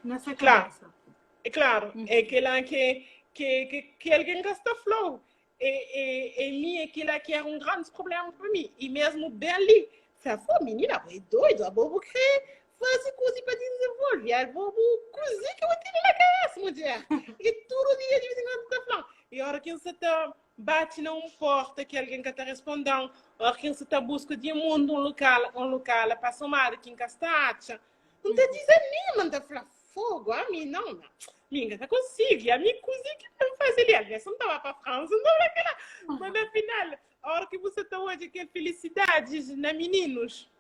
nessa Claro. cabeça. É claro, é aquela que alguém gasta flow. E, e, e mim, aquilo que era um grande problema para mim. E mesmo bem ali, falei, pô, menina, é doido, a bobo quer fazer coisa para desenvolver, a bobo cozinha que eu vou ter na cabeça, mulher. E todo dia, de vez em quando, tá falando. E a hora que você tá bate numa porta que alguém que tá respondendo, a hora que você tá busca de mundo um local para somar, que encasta, não tá desanima, tá falando, fogo, a mim não, não. Minha, tá consigo, a minha cozinha que não faz ali, a não estava para a França, não estava aquela. Mas afinal, a hora que você está hoje, que é felicidade na meninos.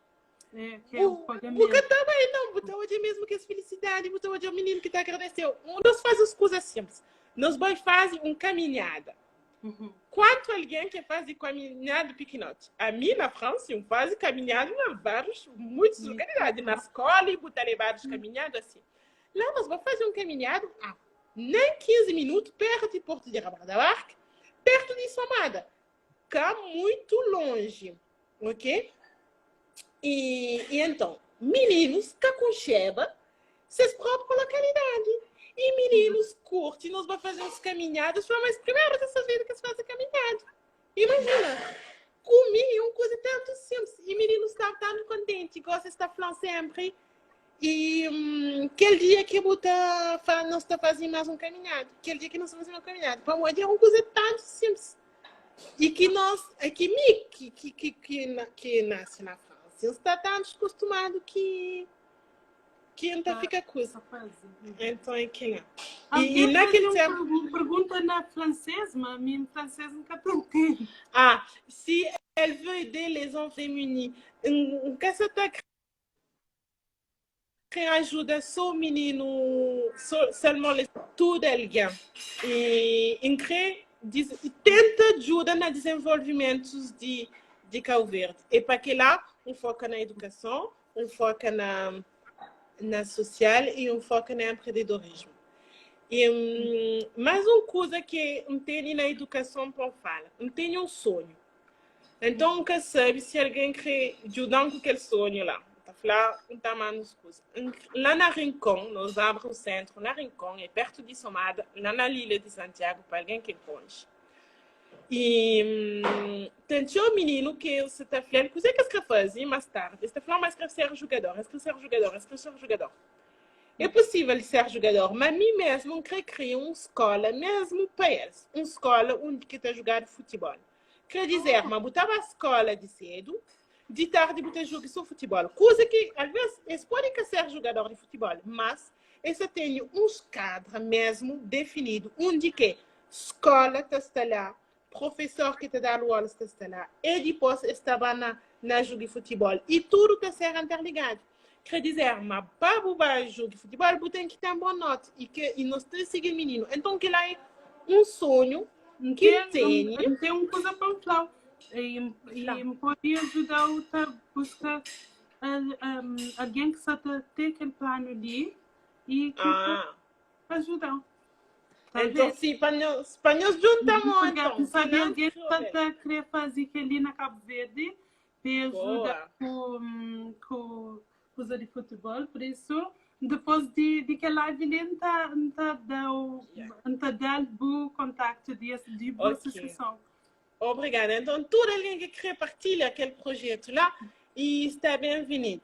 É, que é o pagamento. Porque também não, você hoje mesmo que é felicidade, você hoje é o menino que está agradecendo. Nós fazemos coisas simples. Nós dois fazem uma caminhada. Quanto alguém que faz caminhada pequenote? A mim, na França, eu faz caminhada em vários, muitas localidades. Na escola, e botar vários caminhadas assim. Lá nós vamos fazer um caminhado a nem 15 minutos, perto de Porto de Rabat da Barca, perto de Somada. Cá muito longe, ok? E então, meninos, cá com cheba, vocês próprias localidade. E meninos curtem, nós vamos fazer uns caminhadas, mas primeiro dessa vida que se fazem caminhada. Imagina, comi uma coisa tanto simples. E meninos estão tão contentes, gostam de estar falando sempre. E aquele dia que eu tá, nós está fazendo mais um caminhado, aquele dia que nós estamos fazendo uma caminhada, para mim é uma coisa tão simples. E que nós, é que me, que nasce na França, está tão acostumado que então fica coisa. Então é que não. E naquele tempo. Uma pergunta na francês, mas minha francês nunca aprendi. Ah, si elle veut aider les enfants démunis, que você está quem ajuda só o menino, só, seulement les, tudo alguém. E, e, diz, e tenta ajuda no desenvolvimento de Cabo Verde. E para que lá, um foca na educação, um foca na social e um foca no empreendedorismo. E, mais uma coisa que não tem na educação para falar, não tem um sonho. Então, nunca sabe se alguém quer ajudar com aquele sonho lá. Tá falar, não tá mais coisas. Lá na Rincon, nós abrimos o centro, na Rincon, é perto de Somada, lá na Ilha de Santiago, para alguém que conhece. E ten txeu mininu ki se ta fla-l kuzê ki es kre faze más tardi. Es ta fla ma es kre ser jugador, es kre ser jugador, es kre ser jugador. É posível ser jugador, má mi mesmu N kre kria un skóla mesmu pa es, un skóla undi ki ta jugadu futibol. Kre dizer ma bu ta ba skóla di sédu, di tardi bu ta juga sô futibol. Kuza ki alvês es pode ka ser jugador di futibol, mas es ta tene un skadra mesmu definidu undi ke skóla ta sta la, profesor ki ta da-lu aulas ta sta la, e dipôs es ta ba na na juga futibol i tudu ta ser interligadu. Kre dizer ma pa bu ba juga futibol bu ten ki ten bon nota i ke i nos ta sigi mininu. Enton kila é un sonhu N ki ten, N tene. N ten un kuza pa N fla-u i Fla. N pode ajuda-u ta buska algen ki sa ta ten kel planu li i ki Ah. ajuda-u. Então, Talvez. sim, para nós, para nós juntar mão, Porque então. sabe alguém Finanças, que tá querer fazer aquele ali na Cabo Verde, te ajuda Boa. com coisa de futebol, por isso, depois de que live ali, não tá, não tá dá o, Yeah. não tá dá o contacto de boa Ok. associação. Obrigada. Então, todo alguém que quer partilhar aquele projeto lá, e está bem-vindo.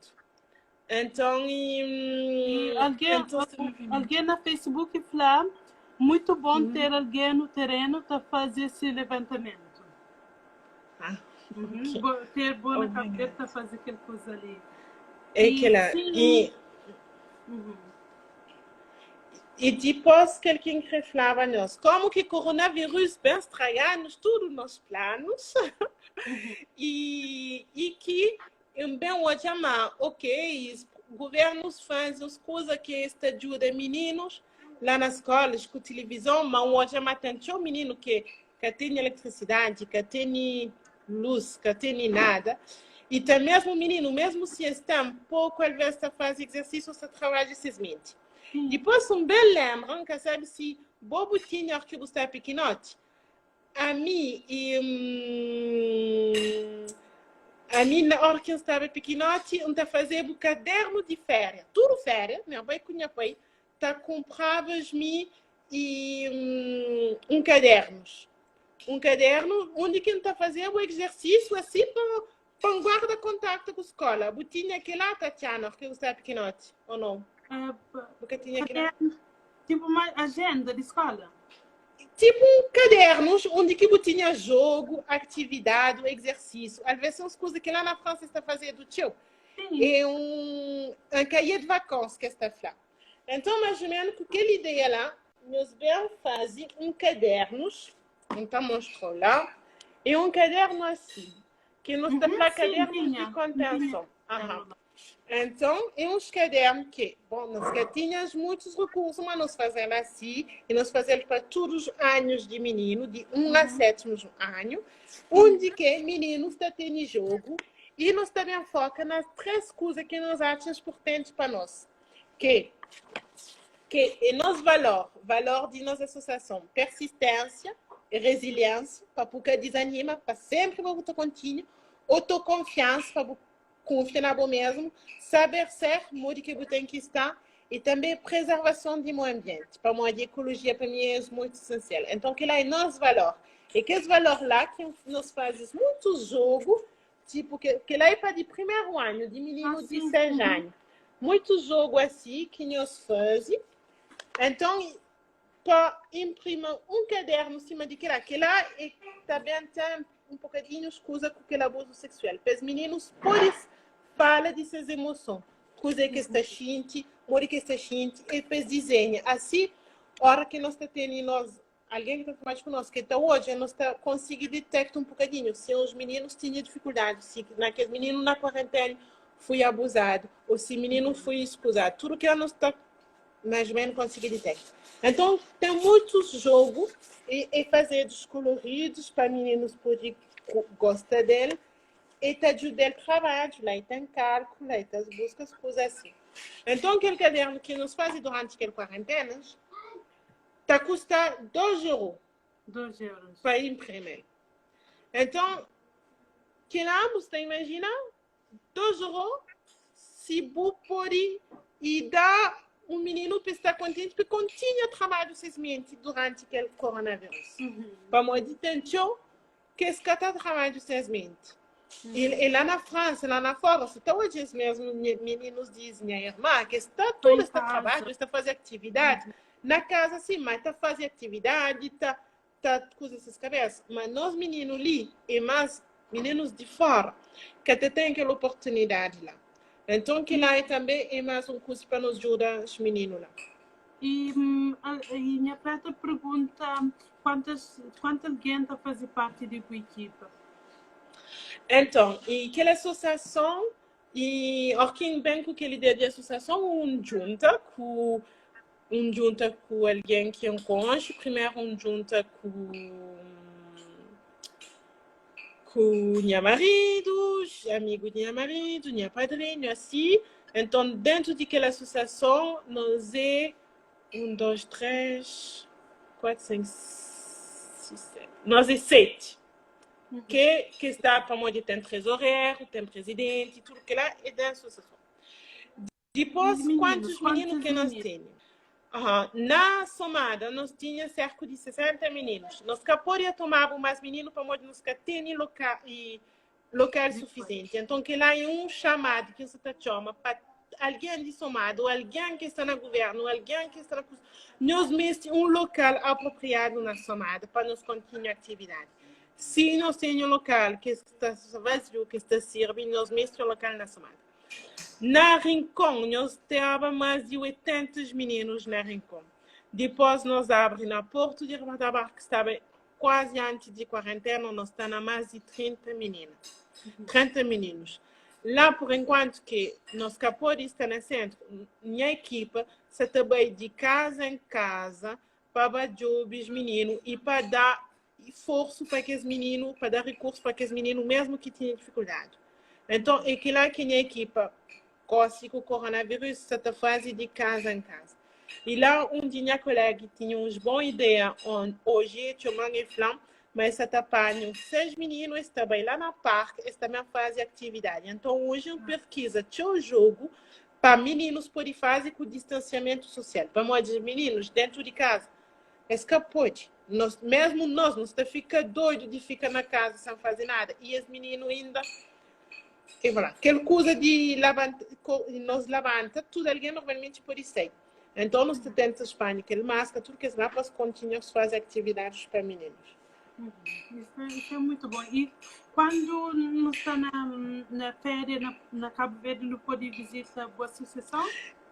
Então, e, E alguém, então está bem-vindo. alguém na Facebook fala, muito bom ter alguém no terreno para fazer esse levantamento. Ah, Uhum. ok. Ter boa na Obrigada. cabeça para fazer aquela coisa ali. É E aquela, sim. e, Uhum. e depois que alguém falava nós, como que coronavírus bem estragar-nos todos os nossos planos, e que bem hoje chamar, ok, os governos fazem as coisas que esta ajuda meninos lá nas escolas, com televisão, mas hoje chama tem um menino que tem eletricidade, que tem luz, que tem nada. E também mesmo menino, mesmo se está um pouco, às vezes está faz exercício, está trabalha esses mente. Depois um bem lembram que sabe se bobo tinha que está pequenote. A mim e a mim na hora que eu estava pequenote, eu estava fazendo caderno de férias, tudo férias, meu pai com minha pai, tá comprava-me e um cadernos. Um caderno onde quem está fazendo o exercício assim para um guarda contato com a escola. Eu tinha aquele lá, Tatiana, que eu estava pequenote, ou não? Porque tinha aquele lá. Tipo uma agenda de escola? Tipo um cadernos onde que tinha jogo, atividade, exercício. Às vezes são as coisas que lá na França está fazendo tio. Sim. É um cahier de vacances que está lá. Então, mais ou menos, com aquela ideia lá, meus bem fazem um cadernos, então mostrou lá, e um caderno assim, que nós está lá Sim, cadernos tinha. de contenção. Aham. Então, é uns cadernos que, bom, nós já tínhamos muitos recursos, mas nós fazemos assim, e nós fazemos para todos os anos de menino, de 1 a 7 anos, onde que menino está tendo jogo, e nós também foca nas três coisas que nós achamos importantes para nós, que é nosso valor, valor de nossa associação, persistência e resiliência, para porque desanima, para sempre você contínuo, autoconfiança, para confiar na você mesmo, saber ser, modo que você tem que estar, e também preservação do meio ambiente. Para mim, a ecologia, para mim, é muito essencial. Então, que lá é nosso valor. E que esse valor lá, que nós fazemos muito jogo, tipo, que lá é para de primeiro ano, de menino Ah, de sim. 6 Uhum. anos. Muito jogo assim que nós fazemos. Então, para imprimir um caderno em cima de que lá, que lá é, também tem um bocadinho escusa com aquele abuso sexual. Para os meninos podem falar dessas emoções, coisa que está sentindo, modo que está sentindo, e depois desenha. Assim, hora que nós está tendo nós, alguém que está mais conosco, que até hoje nós está conseguindo detectar um bocadinho se os meninos tinham dificuldade, se naquele menino na quarentena foi abusado, ou se o menino foi escusado. Tudo que nós está mais ou menos conseguir detectar. Então, tem muitos jogos e fazer dos coloridos para meninos poderem gostar dele e te ajudar a trabalho, lá e tem cálculo, lá e tem buscas, coisas assim. Então, aquele caderno que nos faz durante aquele quarentena tá custa 2 euros. 2 euros. Para imprimir. Então, que lá, você imagina, 2 euros, se você pode e dá o menino para estar contente, porque continua a trabalhar seus mente durante aquele coronavírus. Uhum. Para moi, de tenho que es ka ta trabadja ses mente. E, e lá na França, lá na fora, se tá hoje mesmo meninos dizem, minha irmã, que está tudo está trabalho, está fazer atividade. Na casa sim, mas está fazer atividade, está tá coisa essas cabeças. Mas nós meninos ali, e mais meninos de fora, que até tem aquela oportunidade lá. Então que lá é também é mais um curso para nos ajudar os meninos lá. E, e minha preta pergunta quantas, quanta alguém está a fazer parte da tua equipa? Então, e aquela associação, e quem bem com aquela ideia de associação, um junta com um junta com alguém que é um cônjuge, primeiro um junta com com meu marido, amigo de meu marido, minha padrinho, assim. Então, dentro daquela associação, nós é um, dois, três, quatro, cinco, seis, sete. Nós é sete. Que está para onde tem tesoureiro, tem presidente, tudo que lá é da associação. Depois, meninos, quantos meninos que nós temos? Uhum. Na somada, nós tínhamos cerca de 60 meninos. Nós que podia tomar mais meninos para onde nós que tem local, e local suficiente. Então, que lá é um chamado que você está chama para alguém de somado, ou alguém que está no governo, alguém que está na nós mesmos um local apropriado na somada para nos continuar a atividade. Se nós temos um local que está vazio, que está servindo, nós mesmos um local na somada. Na Rincon, nós tínhamos mais de 80 meninos na Rincon. Depois nós abrimos na Porto de Rabatabar, que estava quase antes de quarentena, nós estamos mais de 30 meninos. 30 meninos. Lá, por enquanto, que nós capô está no centro, minha equipa se também de casa em casa para jobs meninos e para dar força para aqueles meninos, para dar recurso para aqueles meninos, mesmo que tenham dificuldade. Então, é que lá que minha equipa, com o coronavírus, se está fazendo de casa em casa. E lá, um de minha colega tinha uns boas ideias, onde hoje, chamando e falando, mas está apanhando seis meninos, está bem lá na parque, está também fazendo atividade. Então, hoje eu pesquisa seu jogo para meninos poderem fazer com distanciamento social. Para dizer, meninos, dentro de casa, escapou. Nós, mesmo nós, nós está fica doido de ficar na casa sem fazer nada. E os meninos ainda e voilà. Aquela coisa de levanta, nós levanta, tudo alguém normalmente pode ser. Então, nós tentamos Espanha, aquele máscara, tudo que é lá para continuar a fazer atividades para meninos. Uhum. Isso é muito bom. E quando não está na férias, na Cabo Verde, não pode visitar a associação?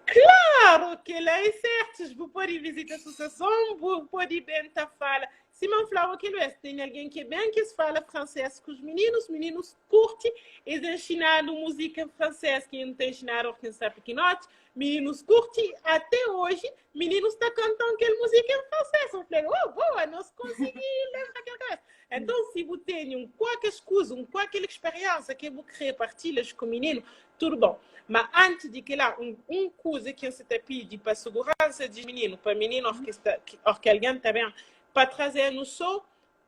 Claro que lá é certo. Vou pode visitar a associação, vou pode bem tá fala. Se não falar aquilo é, tem alguém que bem que fala francês com os meninos curtem, eles ensinaram música francesa que não tem ensinado orquestra pequenote, meninos curtem, até hoje, meninos estão cantando aquela música em francês. Eu falei, oh, boa, nós conseguimos lembrar aquela coisa. Então, se você tem um qualquer excusa, um qualquer experiência que você quer partilhar com o menino, tudo bom. Mas antes de que lá, um coisa que você te pede para segurança de menino, para menino que, está, que alguém também, para trazer no só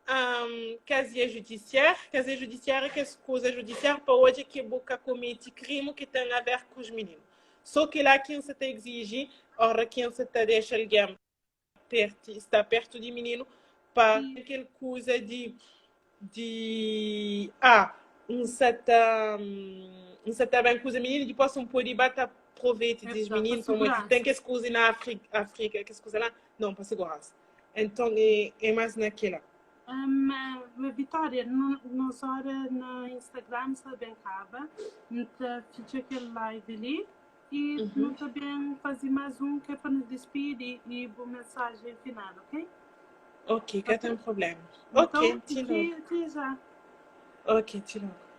um, casier judiciário, casier judiciário que é coisa judiciária para hoje que boca comete crime que tem a ver com os meninos. Só que lá quem você te exige, ora quem você te deixa alguém perto, está perto de menino, para aquela coisa de ah, um certa um certa bem coisa menino, depois um pode bater proveito dos meninos, como tem que escusa na África, África que escusa lá, não, para segurança. Então é mais naquela. Vitória, nos hora no Instagram está bem acaba, então fica aquele live ali e uhum. também fazer mais um que é para nos despedir e boa mensagem final, ok? Ok, que tem problema. Então, ok, te logo. Até já. Ok, te logo.